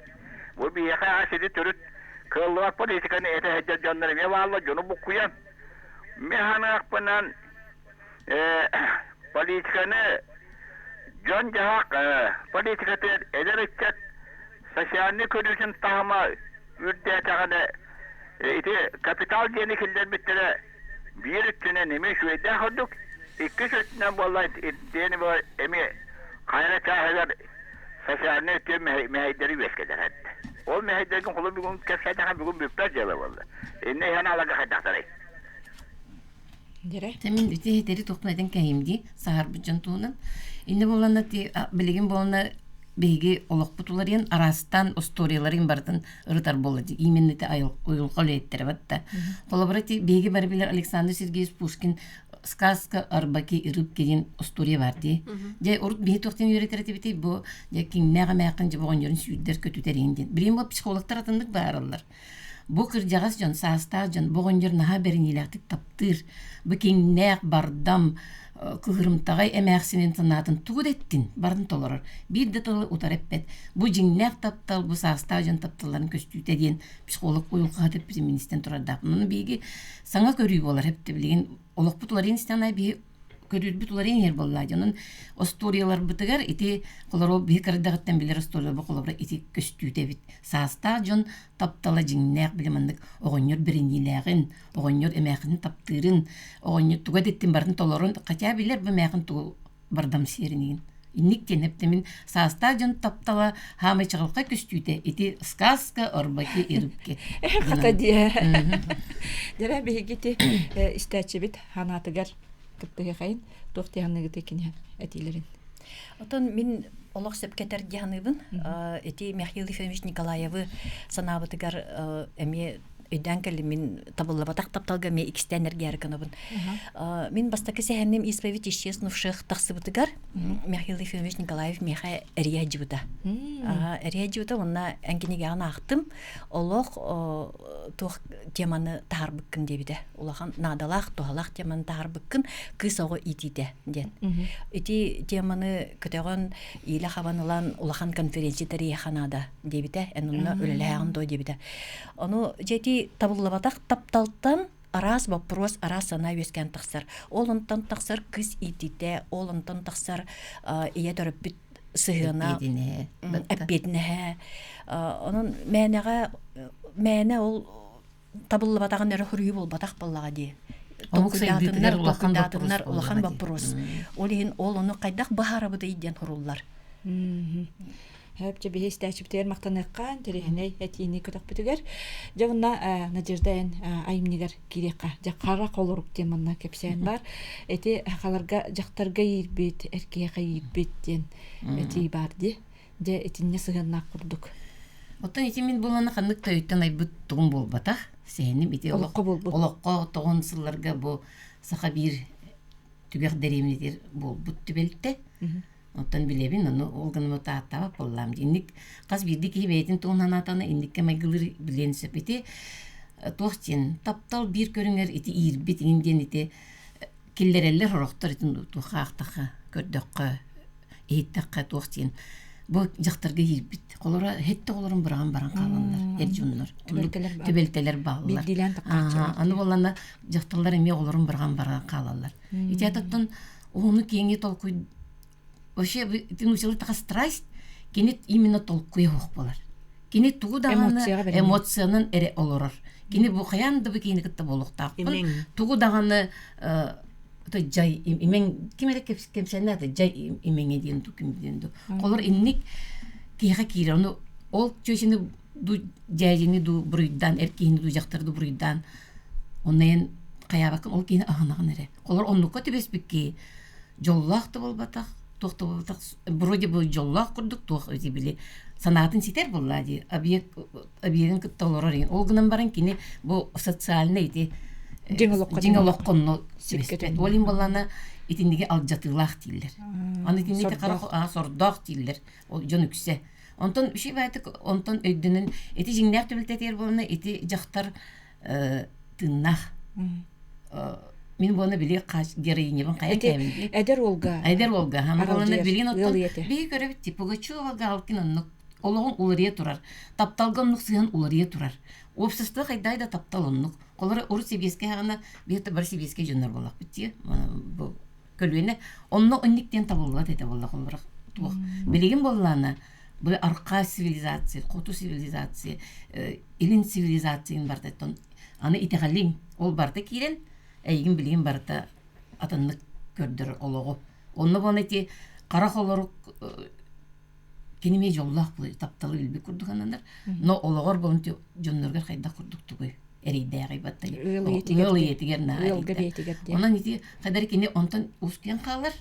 Бу биһиэхэ ас ити төрүт кыаллыбат политиканы этэ сылдьар дьоннор эмиэ бааллар, дьону буккуйан. Мин саныахпынан политиканы дьон-дьаһах политикатыгар эдэр ыччат социальнай көрүүтүн таһыма үрдээтэҕинэ ити капитал диэни киллэрбиттэрэ биир өттүнэн эмиэ үчүгэйдээх ордук, иккис өттүнэн буолла диэни эмиэ хайа чааһыгар социальнай өттүн мэһэйдэри үөскэтэр этэ. Ол мэһэйдэргин холу бүгүн кэпсээтэххэ бүгүн бүппэт дьыала буолла. Иннэ иһэн алага хайдахтарай? Дьэ мин ити иһитэри туохпун этэн кэһиим дии саһарбыт дьон туһунан. Иннэ буолланна ти билигин буолна биһиги олохпут уларыйан араастаан остуоруйаларын барытын ырытар буолла дии. Именно ити уйулҕа үлэһиттэрэ батта. Холобура ти биһиги бары билэр Александр Сергеевич Пушкин сказка о рыбаке и рыбке диэн остуоруйа бар дии. Дьэ урут биһи туохтан үөрэтэр этибитий бу дьэ киҥнээх эмээххин дьэ оҕонньорун сүүрдэр көтүтэр иһин диэн. Билигин бу психологтар атыннык баараллар. Бу кырдьаҕас дьон, саастаах дьон бу оҕонньор наһаа бэриниилээхтик таптыыр. Бу киҥнээх, бардам, кыһырымтаҕай эмээхсинин санаатын тугу да эттин, барын толорор. Биир да тылы утары эппэт. Бу дьиҥнээх таптал, бу саастаах дьон тапталларын көстүүтэ диэн психолог уйулҕаһыт эппитин мин истэн турардаахпын. Ону биһиги саҥа көрүү буолар эбит билигин олохпут уларыйан истэҕин аайы биһи көрүүрбүт уларыйан иһэр буоллаа дьонун остуоруйаларбытыгар ити холоро биһи кырдаҕыттан билэр остуоруйа холобура ити көстүүтэ эбит саастаах дьон таптала дьиҥнээх били маннык оҕонньор бэриниилээҕин оҕонньор эмээхинин таптыырын оҕонньор туга диттин барытын толорун хотя билэр бу эмээхин тугу бардам сиэринигин инник диэн эптэмин саастаах дьон таптала хаамай чаҕылхай көстүүтэ ити сказка орбаки и рыбки хата диэ дьэрэ биһиги ити истээччибит ханаатыгар кыттыһыахайын туох диэханыгыты кини этиилэрин Отон мин олох сөпкө этэр диэханыыбын. Ити Михаил Ефимович Николаевы санаабытыгар эмиэ өйдөөн кэллим мин табыллыбатах тапталга эмиэ иккистээн эргийээри гынабын. Мин бастакы сэһэним «Исповедь исчезнувших» тахсыбытыгар Михаил Ефимович Николаев миэхэ эрийэ сылдьыбыта. Эрийэ сылдьыбыта уонна эн кинигэҕин аахтым. Олох туох теманы таһаарбыккын диэбитэ. Улахан наадалаах, туһалаах теманы таһаарбыккын кыыс оҕо иитиитэ диэн. Ити теманы көтөҕөн иилэ хабан ылан улахан конференция тэрийиэхэ наада диэбитэ. Эн онно үлэлэһэҕин дуо диэбитэ. Ону дьэ ити табыллыбатах тапталтан араас боппуруос, араас санаа үөскээн тахсар. Ол онтон тахсар кыыс иитиитэ, ол онтон тахсар ийэ төрөппүт сыһыана, эппиэтинэһэ. Онон мээнэҕэ мээнэ ол табыллыбатаҕын эрэ хоруйу буолбатах буоллаҕа дии. Толкуйдаатыннар, толкуйдаатыннар улахан боппуруос. Ол иһин ол ону хайдах быһаарабытый диэн хоруллар. Хөп биһи истээччибитигэр махтаныахха интэриэһинэй этиини көтөхпүтүгэр. Дьэ уонна Надежда эн айымньыгар киириэххэ. Дьэ хара холорук диэн манна кэпсээн бар. Эти халарга дьахтарга иирбит, эр киһиэхэ иирбит диэн этии баар дии. Дьэ итиннэ сыһыаннаах курдук. Оттон ити мин булана ханнык да өйтөн айбыт тугум буолбатах. Сэһэним ити олоххо буолбут. Олоххо тоҕун сылларга бу саха биир түгэх дэриэбинэтигэр буолбут түбэлтэ. Оттон билэбин, ону ол гынан тааттаабат буоллаам. Инник хас биирдии киһи бэйэтин туһун санаатаҕына инниккэ майгылыыр билиэн сөп. Ити туох диэн таптал биир көрүҥэр ити иирбит иҥин диэн ити киллэрэллэр сорохтор итин туохха аахтахха, көрдөххө, иһиттэххэ туох диэн бу дьахтарга иирбит. Холоро һэтте оҕолорун быраҕан баран хааланнар эр дьоннор. Түбэлтэлэр бааллар. Аны буоллана дьахталлар эмиэ оҕолорун быраҕан баран хаалаллар. Ити атыттан Уһуну киэҥи толкуй вообще научила така страсть кини именно толкуйа суох буолар. Кини тугу даҕаны эмоциянан эрэ олорор. Кини бу хайаан да бу киһини кытта буолуохтаахпын. Тугу даҕаны жай имең ким эрэ кэпсэннэ жай имеңе диэн ду ким диэн ду. Холор инник киһиэхэ киирэр. Ону ол чүөчүнү ду дьээдьини ду буруйдаан эр киһини ду дьахтары ду буруйдаан оннайын хайаабаккын ол киһини аһынаҕын эрэ. Олор оннукка түбэспит киһи дьоллоох да буолбатах, туох да буолбатах, вроде бы дьоллоох курдук туох ити били санаатын ситэр буоллаа дии, объект объегын кытта олорор иһин. Ол гынан баран кини бу социальный ити дьиҥ олоххо дьиҥ олоххо онно түбэспэт. Ол иһин буоллаҕына итинниги алдьатыылаах дииллэр. Аны итинник хара сордоох дииллэр. Ол дьон үксэ. Онтон үчүгэй онтон өйдөнөн ити дьиҥнээх түбэлтэтигэр буолна ити дьахтар тыыннаах мин буона били героинябын хайа кэмин эдэр уолга эдэр уолга хама буолана билин оттон биһи көрөбүт ти Пугачева Галкин оннук олоҕун уларыйа турар тапталга оннук сыһан уларыйа турар общество хайдай да таптал оннук холоро урут сэбиэскэй хаҕына биһи бары сэбиэскэй дьоннор буоллахпыт дии бу көлүөнэ онно онник диэн табыллыбат этэ буолла холоро туох билигин буоллаана бу аркаа цивилизация хоту цивилизация илин цивилизацияны барытыттан аны итэҕэлиҥ ол барыта киирэн эйигин билигин барыта атыннык көрдөрөр олоҕу онно буолан ити хара холорук кини эмиэ дьоллоох тапталы билбит курдук ананар но олоҕор буолан дьонноругар хайдах курдук тугуй эрийдээҕий батта ыал ийэтигэр наа онон ити хайдар кини онтон ускуйан хаалар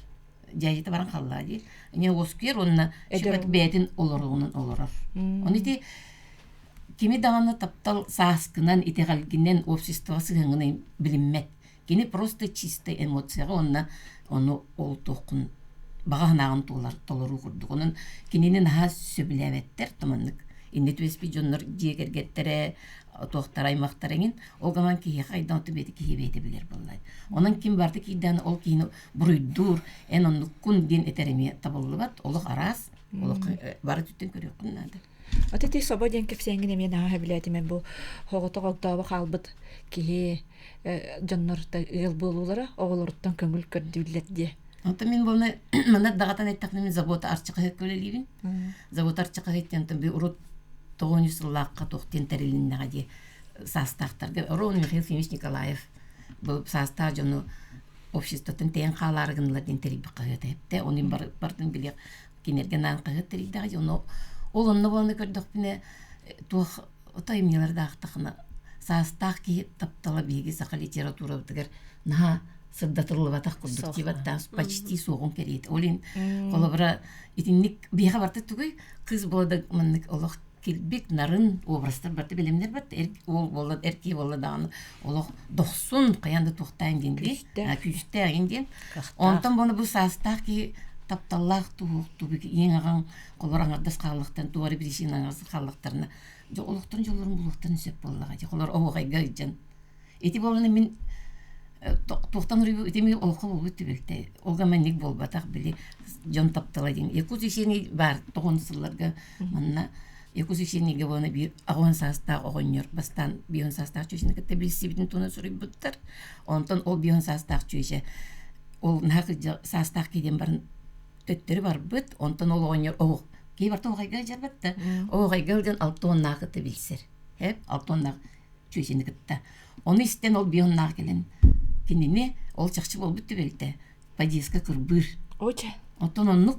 дьээдьитэ баран хааллаа дии не уоскуйар уонна бэйэтин олоруунан олорор ону ити Кими даҕаны таптал сааскынан, итэҕэлгинэн, обществоҕа сыһыаҥҥынан билиммэт. Кини просто чистай эмоцияҕа уонна ону ол туоххун баҕа санааҕын туолар толоруу курдук. Онон кинини наһаа сөбүлээбэттэр туманнык. Инни түбэспит дьоннор дьиэ кэргэттэрэ, туохтара аймахтара эҥин. Ол гынан киһиэхэ айдан оту бэйэтэ киһи бэйэтэ билэр буоллай. Онон ким барыта киирдээн ол киһини буруйдуур, эн оннуккун диэн этэр эмиэ табыллыбат. Олох араас, олох бары түттэн көрүөххүн наада. От ити собо диэн кэпсээҥҥин эмиэ наһаа сөбүлээтим бу оҕото огдообо хаалбыт киһи дьоннор ыал буолуулара оҕолоруттан көҥүл көрдүүллэр диэ. Онтон мин буолна манна даҕатан эттэхпинэ мин забота арчыхаһыкка үлэлиибин. Забота арчыхаһыт диэн би урут тоҕонньу сыллаахха туох диэн тэрилиннэҕэ дии саастаахтарга Рон Михаил Ефимович Николаев бу саастаах дьону обществоттан тэйэн хаалаары гыннылар диэн тэрийбит хаһыата эптэ. Оны бардын билиэх кинилэргэ анаан хаһыат тэрийдэҕэ дии. Ону ол онно буолан көрдөхпүнэ туох ото айымньылардаахтахына саастаах киһи таптала биһиги саха литературабытыгар наһаа сырдатыллыбатах курдук тибаттаас почти суоҕун кэриэтэ. Ол иһин холобура итинник биһиэхэ барта тугуй кыыс буола маннык олох килбик нарын образтар барта билимнэр барта эр уол буолла эр киһи буолла даҕаны олох дохсун хайаан да туохтаан диэн күүстээх диэн онтон буола бу саастаах киһи тапталлаах туһуох тубик иэҥ аҕаҥ холор аҥардас хааллахтан туора причина аҥардас хааллахтарына дьэ олохторун дьоллорун булуохтарын сөп буоллаҕа дии холор оһуохайга ыдьан ити буолана мин туохтан уруйбу ити мин олоххо буолбут түбэлтэ ол манник буолбатах били дьон таптала диэн якут ишени баар тоҕон сылларга манна якут ишенигэ буолана биир аҕыан саастаах оҕонньор бастаан бион саастаах чүөчэни кытта билсибитин туһунан суруйбуттар онтон ол бион саастаах чүөчэ ол наһаа саастаах киһи диэн баран төттөрү барбыт онтон ол оҕонньор оһох киһи барыта оһохайга сылдьарбат да оһохайга сылдьан алтуоннаах кытта билсэр эп алтуоннаах чүөчэни кытта ону истэн ол бионнаах кэлэн кинини ол чахчы буолбут түбэлтэ подъездка кырбыыр Оче. Оттон оннук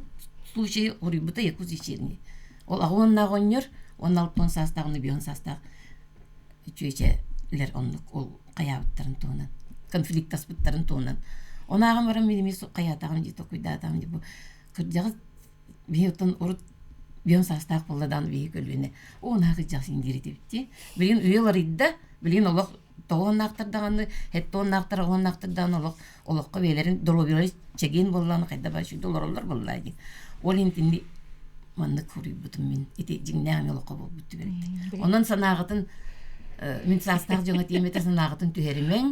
случай хоруйбута Якут вечерний. Ол аҕа уоннаах оҕонньор уонна алтан саастаах уонна бион саастаах чүөчэлэр оннук ол хайаабыттарын туһунан конфликтаспыттарын туһунан. Ону ааҕан баран мин эмиэ хайаатаҕым дии толкуйдаатаҕым дии бу кырдьаҕас биһи оттон урут бион саастаах буолла даҕаны биһи көлүөнэ оо наһаа кырдьаҕас диир этибит дии. Билигин үйэ уларыйда, билигин олох тоҕуоннаахтар даҕаны, хэттуоннаахтар, оҕуоннаахтар даҕаны олох олоххо бэйэлэрин доруобуйалара чэгиэн буоллаҕына хайда баар үчүгэй олороллор буоллаа дии. Ол иһин итинник маннык суруйбутум мин ити дьиҥнээх эмиэ олоххо буолбут түбэлтэ. Онон санааҕытын мин саастаах дьоҥҥо тиэмэтэ санааҕытын түһэримэҥ,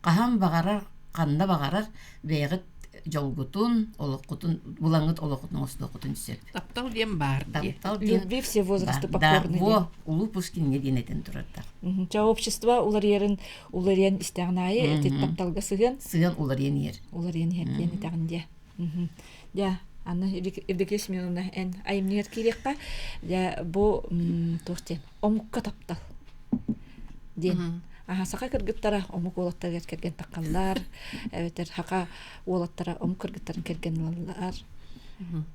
хаһан баҕарар, ханна баҕарар бэйэҕит дьолгутун, олоххутун, булаҥҥыт олоххутун оҥостуоххутун сөп. Таптал диэн баар дии. Таптал диэн Любви все возрасты да, покорны во, улуу Пушкиҥҥа диэн этэн турардар. Ча общество уларыйарын уларыйан истэҕин аайы ити тапталга сыһыан Сыһыан уларыйан иһэр. Уларыйан иһэр диэн итэҕин диэ. Дьэ, Анна Евдокия Семеновна эн айымньыгар киириэххэ дьэ бу туох диэн омукка таптал диэн аха саха кыргыттара омук уолаттарыгар кэргэн таххаллар эбэтэр саха уолаттара омук кыргыттарын кэргэн ылаллар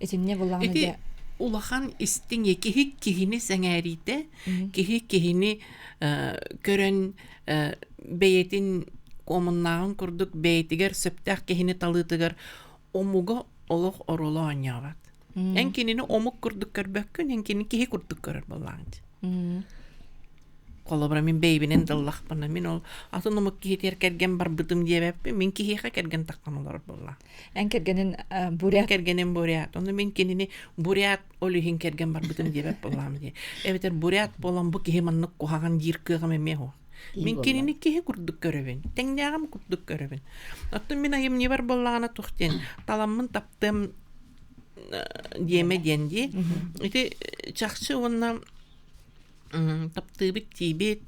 итиннэ буллаҕына Ити дьэ улахан истиҥ киһи киһини сэҥээриитэ, киһи киһини көрөн бэйэтин омуннааҕын курдук бэйэтигэр сөптөөх киһини талыытыгар омуга олох оруолу оонньообот. Эн кинини омук курдук көрбөккүн, эн кинини киһи курдук көрөр буоллаҕыҥ дии. Холобура мин бэйэбинэн дыллахпына, мин ол атын омук киһитигэр кэргэн барбытым диэбэппин, мин киһиэхэ кэргэн таххан олорор буоллаҕым. Эн кэргэнин бурят. Кэргэним бурят. Ону мин кинини бурят ол иһин кэргэн барбытым диэбэт буоллаҕым дии. Эбэтэр бурят буолан бу киһи маннык куһаҕан диир кыаҕым эмиэ суох. Мин кинини киһи курдук көрөбүн, тэҥнээҕим курдук көрөбүн. Оттон мин айымньыбар буоллаҕына туох диэн таламмын таптыам диэмэ диэн дии. Ити чахчы уонна таптыыбыт тиибит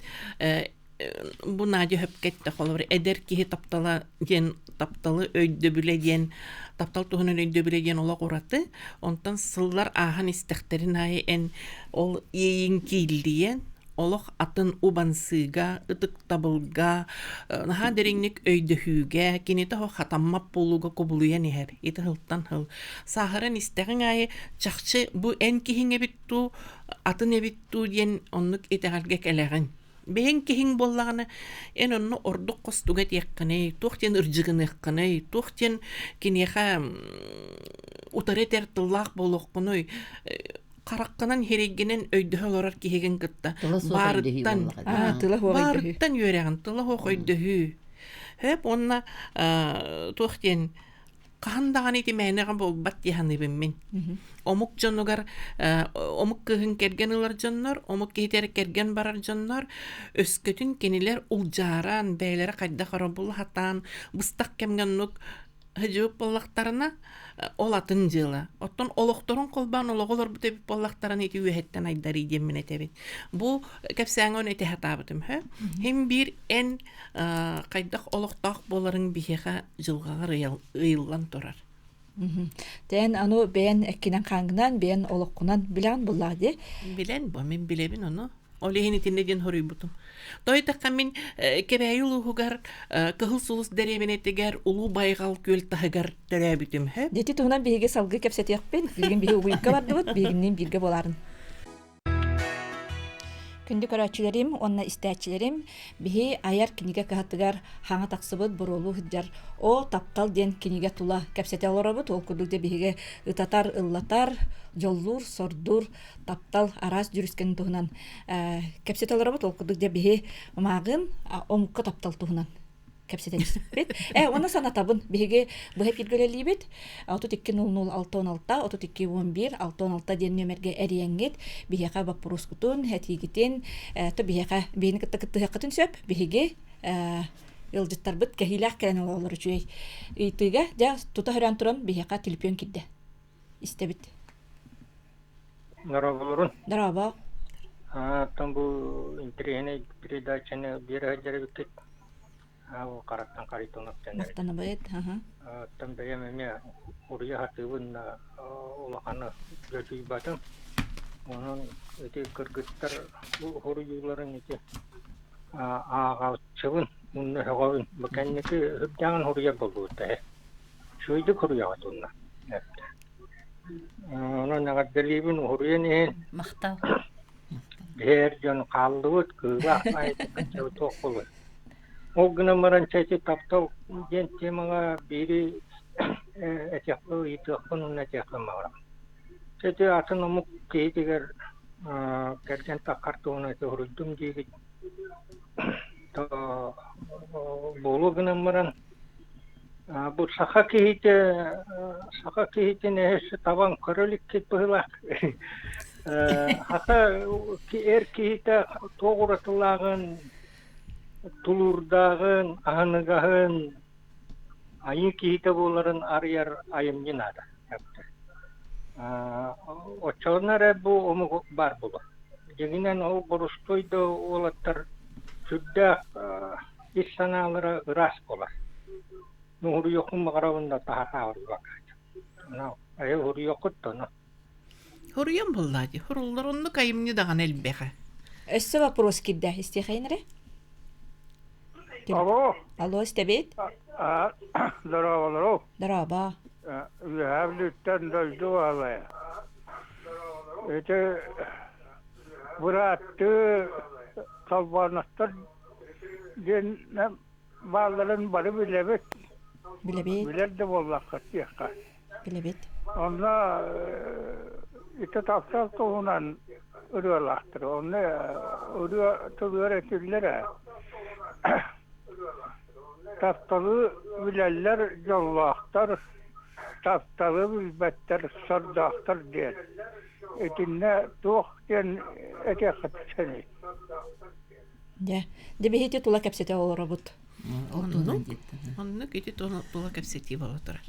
бу Надя сөпкө эттэ холобур эдэр киһи таптала диэн тапталы өйдөбүлэ диэн таптал туһунан өйдөбүлэ диэн олох ураты онтон сыллар ааһан истэхтэрин аайы эн ол иэйиҥ кииллийэн олох атын убансыыга ытыктабылга наһаа дириҥник өйдөһүүгэ кинитэ хатаммат буолууга кубулуйан иһэр ити сылтан сыл сааһыран истэҕиҥ аайы чахчы бу эн киһиҥ эбит дуу атын эбит дуу диэн оннук итэҕэлгэ кэлэҕин Бэйэҥ киһиҥ буоллаҕына, эн онно ордук хостуга этиэххиний, туох диэн ырдьыгыныаххыный, туох диэн киниэхэ утары этэр тыллаах буолуоххунуй, хараххынан сирэйгинэн өйдөһө олорор киһигин кытта Тыла суох өйдөһүү баарыттан буоллаҕа дии. Тыла суох өйдөһүү. баарыттан үөрэҕин, тыла суох өйдөһүү. Сөп уонна туох диэн. Хаһан даҕаны ити мээнэҕэ буолбат дии саныыбын мин. Омук дьонугар омук кыыһын кэргэн ылар дьоннор, омук киһитигэр кэргэн барар дьоннор өскөтүн кинилэр улдьааран, бэйэлэрэ хайдах эрэ була сатаан, быстах кэмҥэ оннук сылдьыбыт буоллахтарына, ол атын дьыала. Оттон олохторун холбоон олоҕу олорбут эбит буоллахтарына ити үөһэттэн айдарыы диэммин этэбин. Бу кэпсээҥҥэ ону этэ сатаабытым. Һин биир эн хайдах олохтоох буоларыҥ биһиэхэ дьылҕаҕар ыйыллан турар. Тээн аны бэйэн эккинэн хаангынан, бэйэн олоххунан билэҕин буллаах дии. Билэн бу, мин билэбин ону. Ол иһин итиннэ диэн хоруйбутум. Тойтахха мин Кэбээйи улууһугар Кыһыл Сулус дэриэбинэтигэр Улуу Байҕал күөл таһыгар төрөөбүтүм. Дити туһунан биһиги салгыы кэпсэтиэхпин. Билигин биһи угуйукка бардыбыт, биһигинниин бииргэ буоларын. Күндү көрөөччүлэрим уонна истээччилэрим, биһи айар кинигэ кыһатыгар хаҥа тахсыбыт буруолуу сылдьар О таптал диэн кинигэ тула кэпсэтэ олоробут. Ол курдук дьэ биһиги ытатар, ыллатар, дьоллуур, сордуур таптал араас дьүрүскэнин туһунан кэпсэтэ олоробут. Ол курдук дьэ биһи мааҕын омукка таптал туһунан кэпсэтэн испиппит. Э, уонна санатабын, биһиги быһа эфиргэ үлэлиибит. 32 00 6 16, 32 11 6 16 диэн нүөмэргэ эрийэҥҥит биһиэхэ боппуруоскутун, этиигитин, то биһиэхэ биһини кытта кыттыһыаххытын сөп. Биһиги ыалдьыттарбыт кэһиилээх кэлэн олороллор үчүгэй ыйытыыга дьэ тута хөрөөн туран биһиэхэ түлүпүөн киирдэ. Истэбит. Дорооболорун. Дорообо. Оттон бу интэриэһинэй передачаны биэрэ сылдьар эбиккит. Бу хараттан Харитонов дэнэр. Махтанабыт. Оттон бэйэм эмиэ уруйа сатыыбын улаханы дьочуйбатым. Онон ити кыргыттар уруйууларын ити ааҕааччыбын уонна сөҕөбүн. Бу кэнники үрдээҕин уруйар буолбут ээ. Үчүгэйдик уруйаҕыт уонна. Онон эҕэрдэлиибин уһуруйан иһин. Махтал. Биһиэр дьон хааллыбыт, кыылаах баайы туох буолуой. Ол гынан баран чэ ити таптал диэн темаҕа биири этиэхпин ыйытыахпын уонна этиэхпин баҕарабын. Чэ ити атын омук киһитигэр кэргэн таххар туһунан ити уһуруйдум диигит. Буолуо гынан баран Бу саха киһитэ саха киһитин өссө табан көрө иликкит быһыылаах. Хата эр киһитэ туох уратылааҕын, тулуурдааҕын, аһыныгаһын, айыы киһитэ буоларын арыйар айымньы наада. Оччоҕуна эрэ бу омук баар буолуо. Дьиҥинэн ол борустуой да уолаттар сүрдээх ис санаалара ыраас буолар. Уһуруйуохпун баҕарабын да таһаатаабырбакка. Айа уһуруйуоххут да ону. Хоруйан буоллаа дии. Хоруллар оннук айымньы даҕаны элбэҕэ. Өссө вопрос киирдэ. Истиэхэйин эрэ. Алло. Алло, истэбит. Здорово, Дорообо. Үөһээ Бүлүүттэн дойду баалайа. Ити бырааттыы Толбооновтар диэн баалларын бары билэбит. Билэбит. Билэр да буоллаххыт диэххэ. Билэбит. Онно ити таптал туһунан ырыалаахтар. Онно ырыа тылыгар этиллэр ээ. Тапталы билэллэр дьоллоохтор, тапталы билбэттэр сордоохтор диэн. Итиннэ туох диэн этиэххит сөбүй? Дьэ, дьэ биһити тула кэпсэтэ олоробут. Оннук, оннук ити тула кэпсэтии буола турар.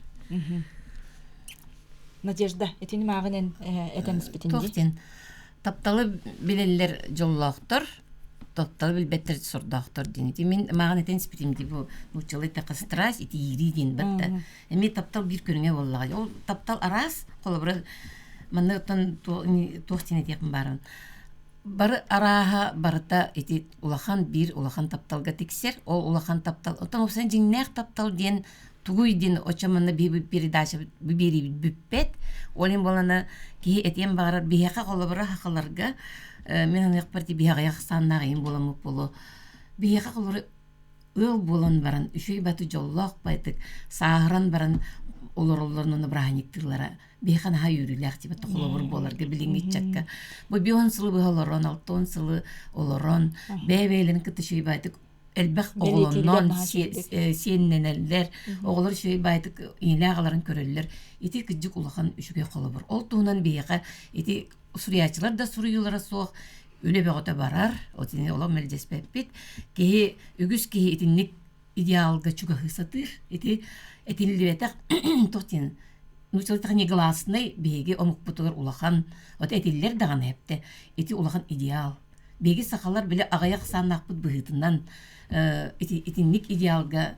Надежда, итини мааҕын эн этэн испитин Туох диэн тапталы билэллэр дьоллоохтор, тапталы билбэттэр сордоохтор диэн. Ити мин мааҕын этэн испитим дии бу нууччалыы эттэххэ страсть ити иирии диэн батта. Эмиэ таптал биир көрүҥэ буоллаҕа. Ол таптал араас, холобура манна оттон туох диэн этиэхпин баарын Бары арааһа барыта ити улахан биир улахан тапталга тиксэр. Ол улахан таптал, оттон уопсайынан дьиҥнээх таптал диэн тугуй диэн оччо манна биһиги передача биэриибит бүппэт. Ол иһин буолана киһи этиэн баҕарар биһиэхэ холобура сахаларга мин аныахпар ти биһи аҕыйах ахсааннаах ийэм буоламмыт буолуо. Биһиэхэ холобура ыал буолан баран үчүгэй баты дьоллоох байтык сааһыран баран олороллорун уонна бырааһынньыктыыллара биһиэхэ наһаа үөрүүлээх типа холобур буоларга билиҥҥи ыччакка бу бион сылы быһа олорон алтон сылы олорон бэйэ-бэйэлэрин кытта үчүгэй байтык. Элбэх оҕолоннон сиэннэнэллэр, оҕолор үчүгэй баайтык ийэлээх аҕаларын көрөллөр. Ити кырдьык улахан үчүгэй холобур. Ол туһунан биһиэхэ ити суруйааччылар да суруйуулара суох, үлэ бөҕөтө барар, отини олох мэлдьэспэппит. Киһи, үгүс киһи итинник идеалга чугаһыы сатыыр. Ити этиллибэтэх туох диэн нууччалыы негласный биһиги омукпутугар улахан вот этиллэр даҕаны эптэ ити улахан идеал. Биһиги сахалар били аҕыйах ахсааннаахпыт быһыытынан ити итинник идеалга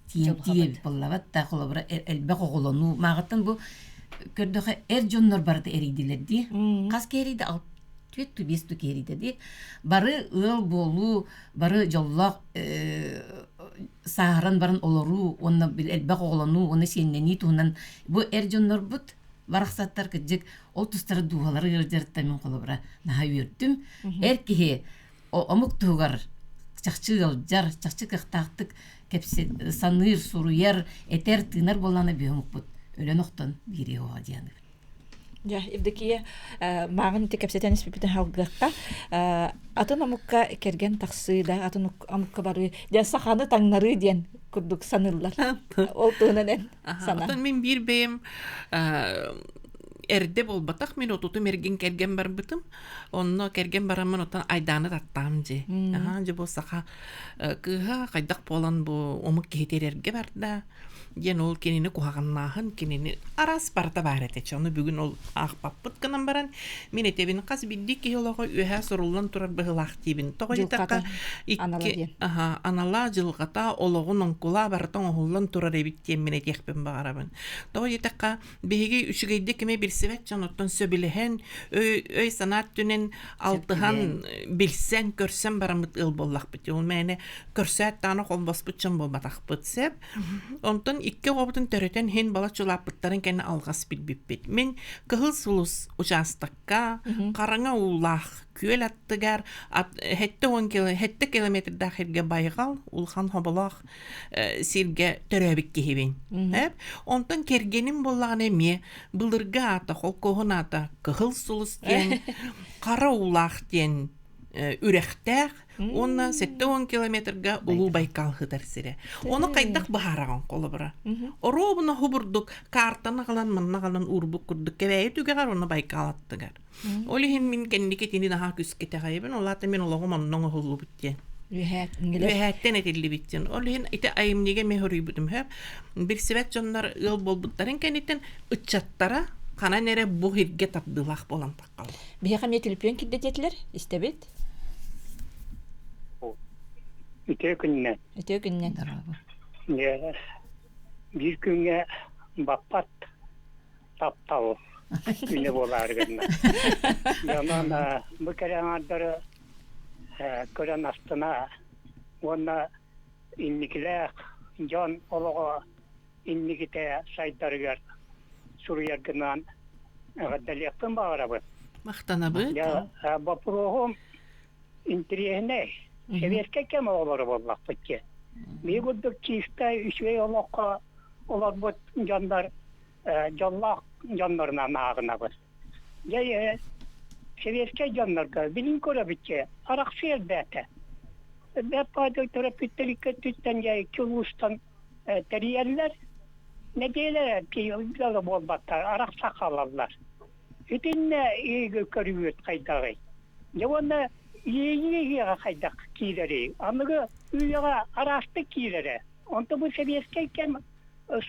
тиийэн тиийэбит буоллабат да холобура элбэх оҕолонуу мааҕыттан бу көрдөхө эр дьоннор барыта эрийдилэр дии хас киһи эрийдэ түөрт ту биэс ту киһи эрийдэ дии бары ыал буолуу бары дьоллоох сааһыран баран олоруу уонна элбэх оҕолонуу уонна сиэннэнии туһунан бу эр дьоннорбут барахсаттар кырдьык ол тустара дууһалара ыалдьарыттан мин холобура наһаа үөрдүм эр киһи омук туһугар чахчы ыалдьар чахчы кыахтаахтык кэпсэ саныыр суруйар этэр тыынар буоллаҕына биһи омукпут өлөн охтон биэриэ оҕо диэн Дьэ, Евдокия, мааҕын ити кэпсэтэн испиппитин халгыахха. Атын омукка кэргэн тахсыы да, атын омукка барыы, дьэ, саханы таҥнарыы диэн курдук саныыллар. Ол туһунан эн санаа. Оттон мин биир бэйэм эрдэ буолбатах, мин отутум эргин кэргэн барбытым. Онно кэргэн бараммын оттон айдааны таттаам дьи. Аха, дьэ бу саха кыыһа хайдах буолан бу омук киһитигэр эргэ барда. Диэн ол кинини куһаҕаннааһын, кинини араас барыта баар этэ. Чэ, ону бүгүн ол аахпаппыт гынан баран, мин этэбин хас биирдии киһи олоҕо үөһээ суруллан турар быһыылаах диибин. Тоҕо диэтэххэ, икки аха, анала, дьылҕата, олоҕун оҥкула барыта оҥоһуллан турар эбит диэн мин этиэхпин баҕарабын. Тоҕо диэтэххэ, биһиги үчүгэйдик кими билсибэт дьонуттан сөбүлэһэн, өй-санаа өттүнэн алтыһан, билсэн, көрсөн бараммыт ыал буоллахпыт. Ол мээнэ көрсөөт даҕаны холбоспут дьон буолбатахпыт сөп. Онтон икки оҕобутун төрөтөн иһин балачча улааппыттарын кэннэ алҕас билбиппит. Мин Кыһыл Сулус учаастакка хараҥа уулаах күөл аттыгар 70 километрдаах сиргэ байҕал улахан хоболоох сиргэ төрөөбүт киһибин. Онтон кэргэним буоллаҕына эмиэ былыргы аата, холкуоһун аата Кыһыл Сулус диэн, хара уулаах диэн үрэхтээх уонна 70 километрга Улуу Байкал сытар сирэ. Ону хайдах быһаараҕын холобура? Оруобуна хубурдук картаны аҕалан манна аҕалан уурбут курдук кэбээйи түгэҕэр уонна Байкал аттыгар. Ол иһин мин кэнники итини наһаа күүскэ итэҕэйэбин. Ол аата мин олоҕум онно оҥоһуллубут диэн. Үөһээттэн этиллибит диэн. Ол иһин ити айымньыга эмиэ хоруйбутум сөп. Билсибэт дьоннор ыал буолбуттарын кэнниттэн ыччаттара ханан эрэ бу сиргэ тардыылаах буолан таххаллар. Биһиэхэ эмиэ түлүпүөн кирдэ диэтилэр. Истэбит. Үтүө күнүнэн. Үтүө күнүнэн. Биир күҥҥэ баппат таптал күнэ буолаары гынна. Онон бу кэрэ аҥаардары көрөн астына уонна инникилээх дьон олоҕо инникитэ сайдарыгар суруйаргынан эҕэрдэлиэхпин баҕарабын. Махтанабыт. Боппуруоһум интириэһинэй. Сэбиэскэй кэм оҕолоро буоллахпыт дии. Биһи курдук чистай үчүгэй олоххо олорбут дьоннор дьоллоох дьоннорунан ааҕынабыт. Дьэ, сэбиэскэй дьоннорго билин көрөбүт арахсыы элбээтэ. Элбэх төрөппүттэр икки өттүттэн дьэ икки улуустан тэрийэллэр. Нэдиэлэ дьоло буолбаттар, арахса хаалаллар. Итиннэ көрүүгүт хайдаҕый? Дьэ уонна иэйии иһиэҕэ хайдах киирэрий? Аныгы үйэҕэ араастык киирэрэ. Онто бу сэбиэскэй кэм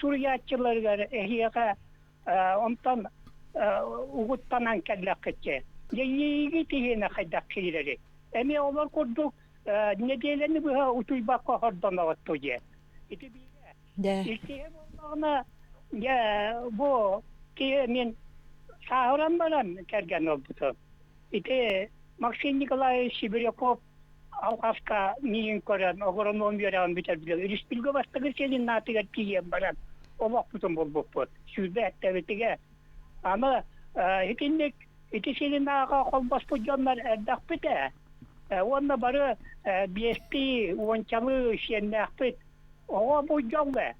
суруйааччыларыгар эһиэхэ онтон угуттанан кэллэххитчэ. Дьэ иэйиигит иһиэнэ хайдах киирэрий? Эмиэ олор курдук нэдиэлэни быһа утуйбакка хордоноҕут дуу диэн. Ити биирэ. Иккиһэ буоллаҕына, дьэ бу киһи мин сааһыран баран кэргэн ылбытым. Ити Максим Николаевич Сибиряков алҕаска миигин көрөн, агроном үөрэҕин бүтэрбитэ. Республика бастакы сиэлин аатыгар тиийэн баран олохпутун булбуппут. Сүүрбэ эттэбитигэ. Аны итинник ити силин ааҕа холбоспут дьоннор элбэхпит ээ. Уонна бары биэстии, уончалыы сиэннээхпит. Оҕо бу дьолло.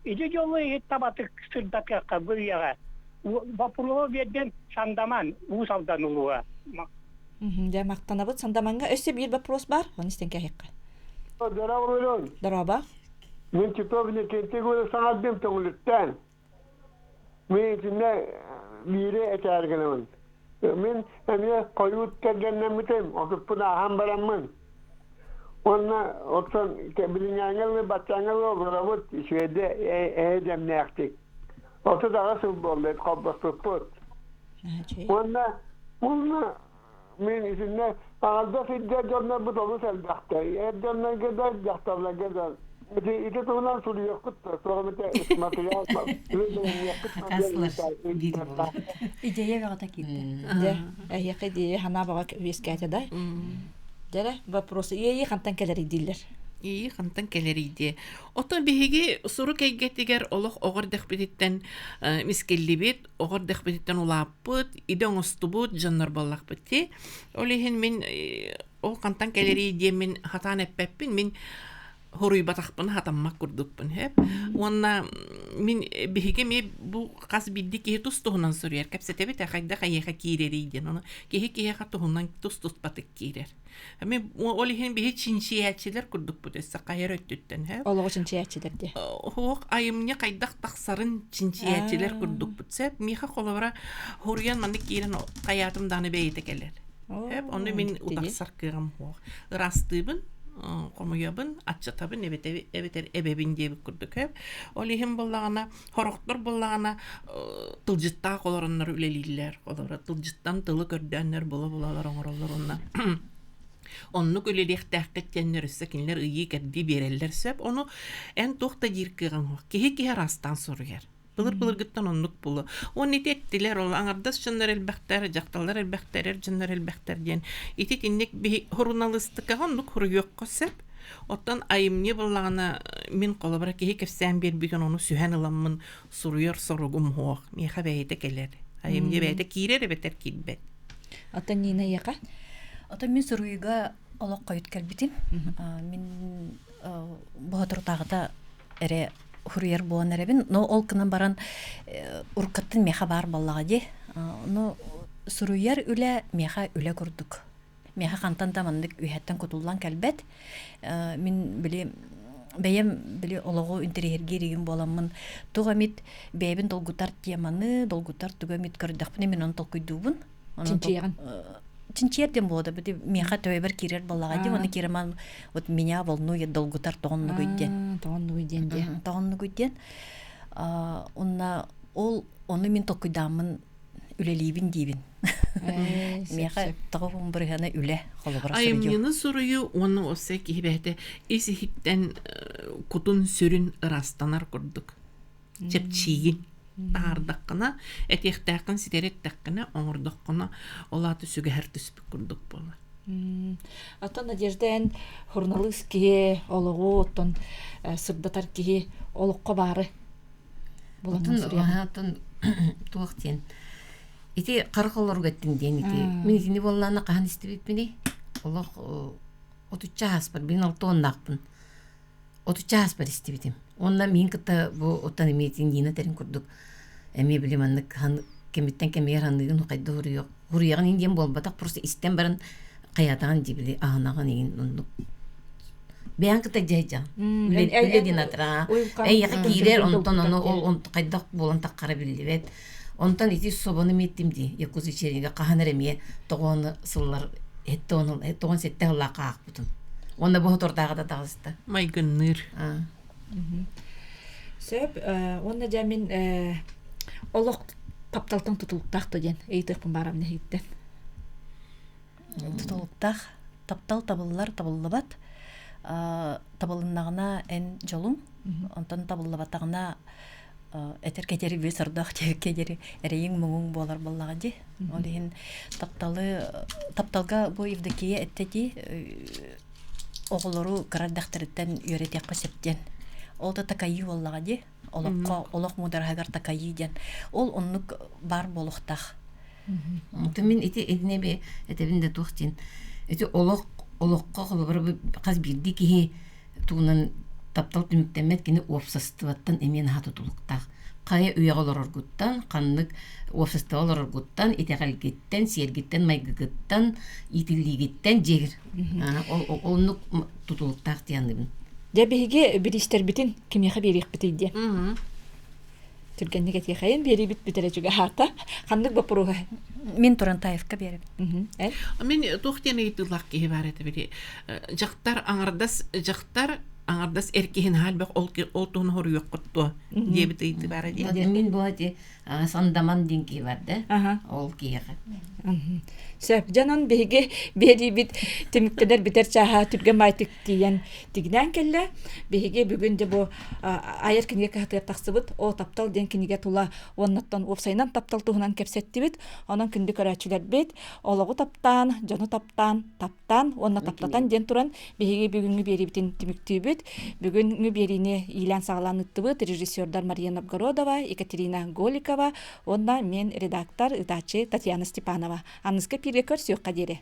Ити дьолу иһит табатык сырдатыахха бу үйэҕэ. Боппуруоһу биэрдин Сандаман, Уус Алдан улууһа. Дьэ, махтанабыт. Сандамаҥҥа өссө биир боппуруос баар, ону истэн кэһиэххэ. Дорооболорун. Дорообо. Мин Титов Никитин саҥардым Төҥүлүттэн. Мин итиннэ биири этээр гынабын. Мин эмиэ хойуут кэргэннэммитим, отуппун ааһан бараммын. Уонна оттон билиҥҥээҥҥэ дылы баччааҥҥа дылы олоробут үчүгэйдэ эйэ дэмнээхтик. 38 сыл буолла холбоспуппут. Уонна уонна мин итиннэ аҥардас сылдьар дьоннорбут олус элбэхтэр. Эр дьоннорго да, дьахталларга да. Ити ити туһунан суруйуохпут да, суох эмитэ материал Хакаслар биир буолар. Идея бөҕөтө киирдэ. Дьэ, эһиэхэ идея санаа баҕа үөскээтэ да. Дьэрэ, вопрос иэйии хантан кэлэрий дииллэр. Иэйии хантан кэлэрий диэ. Оттон биһиги сурук эйгэтигэр олох оҕо эрдэхпититтэн мискиллибит, оҕо эрдэхпититтэн улааппыт, идэ оҥостубут дьоннор буоллахпыт дии. Ол иһин мин ол хантан кэлэрий диэммин хатаан эппэппин. Мин хоруйбатахпын хатаммат курдукпун сөп. Уонна мин биһиги эмиэ бу хас биирдии киһи тус туһунан суруйар кэпсэтэбит ээ хайдах эйиэхэ киирэрий диэн. Ону киһи киһиэхэ туһунан тус туспатык киирэр. Эми ол иһин биһи чинчийээччилэр курдукпут өссө хайар өттүттэн сөп. Олоҕу чинчийээччилэр диэ. Оһох айымньы хайдах тахсарын чинчийээччилэр курдукпут сөп. Миэхэ холобура хоруйан маннык киирэн хайаатым даҕаны бэйэтэ кэлэр. Сөп. Ону мин утарсар кыаҕым суох. Ыраастыыбын, хомуйабын, аччатабын эбэтэр эбэбин диэбит курдук сөп. Ол иһин буоллаҕына Сорохтор буоллаҕына тылдьыттаах олороннор үлэлииллэр. Олоро тылдьыттан тылы көрдөөннөр була-булалар оҥороллор уонна оннук үлэлиэхтээххит диэннэр өссө кинилэр ыйыы-кэрдии биэрэллэр сөп. Ону эн туох да диир кыаҕыҥ суох. Киһи-киһи араастаан суруйар. Былыр-былыргыттан оннук буолуо. Уонна ити эттилэр, ол аҥардас дьоннор элбэхтэр, дьахталлар элбэхтэр, эр дьоннор элбэхтэр диэн. Ити итинник биһи суруналыыстыкаҕа оннук суруйуохха сөп. Оттон айымньы буоллаҕына, мин холобура киһи кэпсээн биэрбитин ону сүһэн ыламмын суруйар соругум суох. Миэхэ бэйэтэ кэлэр. Айымньы бэйэтэ киирэр эбэтэр киирбэт. Оттон Нина эйиэхэ? Оттон мин суруйууга олох хойут кэлбитим. Мин боһоторутааҕыта эрэ суруйар буолан эрэбин. Но ол гынан баран уруккаттан миэхэ баар буоллаҕа дии. Но суруйар үлэ миэхэ үлэ курдук. Миэхэ хантан да маннык үөһэттэн кутуллан кэлбэт. Мин били бэйэм били олоҕу интэриэһиргиир игин буоламмын туох эмит бэйэбин долгутар теманы, долгутар тугу эмит көрдөхпүнэ мин ону толкуйдуубун. Чинчийэҕин? Чинчийэр диэн буолуо да бити миэхэ төбөбөр киирэр буоллаҕа дии уонна киирэман вот меня волнует долгутар тоҕоннугуй диэн. Тоҕоннугуй диэн диэ. Тоҕоннугуй диэн. Уонна ол ону мин толкуйдааммын үлэлиибин диибин. Миэхэ тоҕо бырыһыана үлэ холобура суруйуу. Айымньыны суруйуу уонна уопсай киһи бэйэтэ ис иһиттэн кутун сүрүн ырастанар курдук. Чэпчиигин таһаардаххына, этиэхтээххин ситэри эттэххинэ, оҥордоххуна, ол аата сүгэһэр түспүт курдук буолар. Оттон Надежда эн суруналыыс киһи олоҕу оттон сырдатар киһи олоххо баары Оттон оттон туох диэн ити харах олоруга эттиҥ диэн ити мин итини буоллаана хаһан истибиппиний олох отучча ааспар мин алтуоннаахпын отучча ааспар истибитим уонна миин кытта бу оттон эмиэ ити Нина тэрин курдук эмиэ били маннык кэмиттэн кэмигэр ханыыгын хайда хуруйуох хуруйаҕын иин диэн буолбатах просто истэн баран хайаатаҕын дии били аһынаҕын иин оннук Бэйэҥ кытта дьайдьаҥ. Үлэ диэн атыраҥа. Эйиэхэ киирэр, онтон ону ол хайдах буолан таххара биллибэт. Онтон ити собону миэттим дии, Якутск вечеринге хаһан эрэ эмиэ тоҕону сыллар тоҕон сэттэ сыллаахха аахпытым. Уонна бу хотордааҕыта таҕыста. Майгынныыр. Сөп. Уонна дьэ мин олох тапталтан тутулуктаах да диэн ыйытыахпын баарам нэһииттэн. Тутулуктаах таптал табыллар табыллыбат табылыннаҕына эн дьолуҥ онтон табыллыбатаҕына этэр кэтери бүө сордоох диэбиккэ диэри эрэйиҥ муҥуҥ буолар буоллаҕа дии ол иһин тапталы тапталга бу Евдокия эттэ дии оҕолору кыра эрдэхтэриттэн үөрэтиэххэ сөп диэн ол да такайыы буоллаҕа дии олоххо олох муудараһыгар такайыы диэн ол оннук баар буолуохтаах Онтон мин ити итини эби этэбин да туох диэн ити олох олоххо холобура бу хас биирдии киһи тугунан таптал түмүктэммэт кини уопсастыбаттан эмиэ наһаа тутулуктаах. Хайа үйэҕэ олороргуттан, ханнык уопсастыба олороргуттан, итэҕэлгиттэн, сиэргиттэн, майгыгыттан, иитиллиигиттэн дьиэгир. Ол оннук тутулуктаах диэн Дьэ биһиги бириистэрбитин кимиэхэ биэриэхпитий диэн. Түргэнник этиэхэйин биэриибит бүтэрэ чугаһаата. Ханнык боппуруоһа? Мин Турантаевка биэрэбин. Мин туох диэн ыйытыылаах киһи баар этэ били дьахтар аҥардас дьахтар аҥардас эр киһи наһаа элбэх ол ол туһун хоруйуоххут дуо диэбит ыйытыы баара дии. Мин бу ити Сандаман диэн киһи бар да ол киһиэхэ. Сөп. Дьонон биһиги биэриибит түмүктэнэр бүтэр чааһа түргэн баайтык тиийэн тигинээн кэллэ. Биһиги бүгүн де бу айар кинигэ кыһатыгар тахсыбыт О таптал диэн кинигэ тула уоннаттан уопсайынан таптал туһунан кэпсэттибит. Онон күндү көрөөччүлэрбит олоҕу таптаан, дьону таптаан, таптаан уонна таптатан диэн туран биһиги бүгүҥҥү биэриибитин түмүктүүбүт. Бүгүҥҥү биэриини иилээн-саҕалаан ыыттыбыт режиссердар Мария Новгородова, Екатерина Голикова уонна мен редактор, ыытааччы Татьяна Степанова. Аныска пииргэ көрсүөххэ диэри.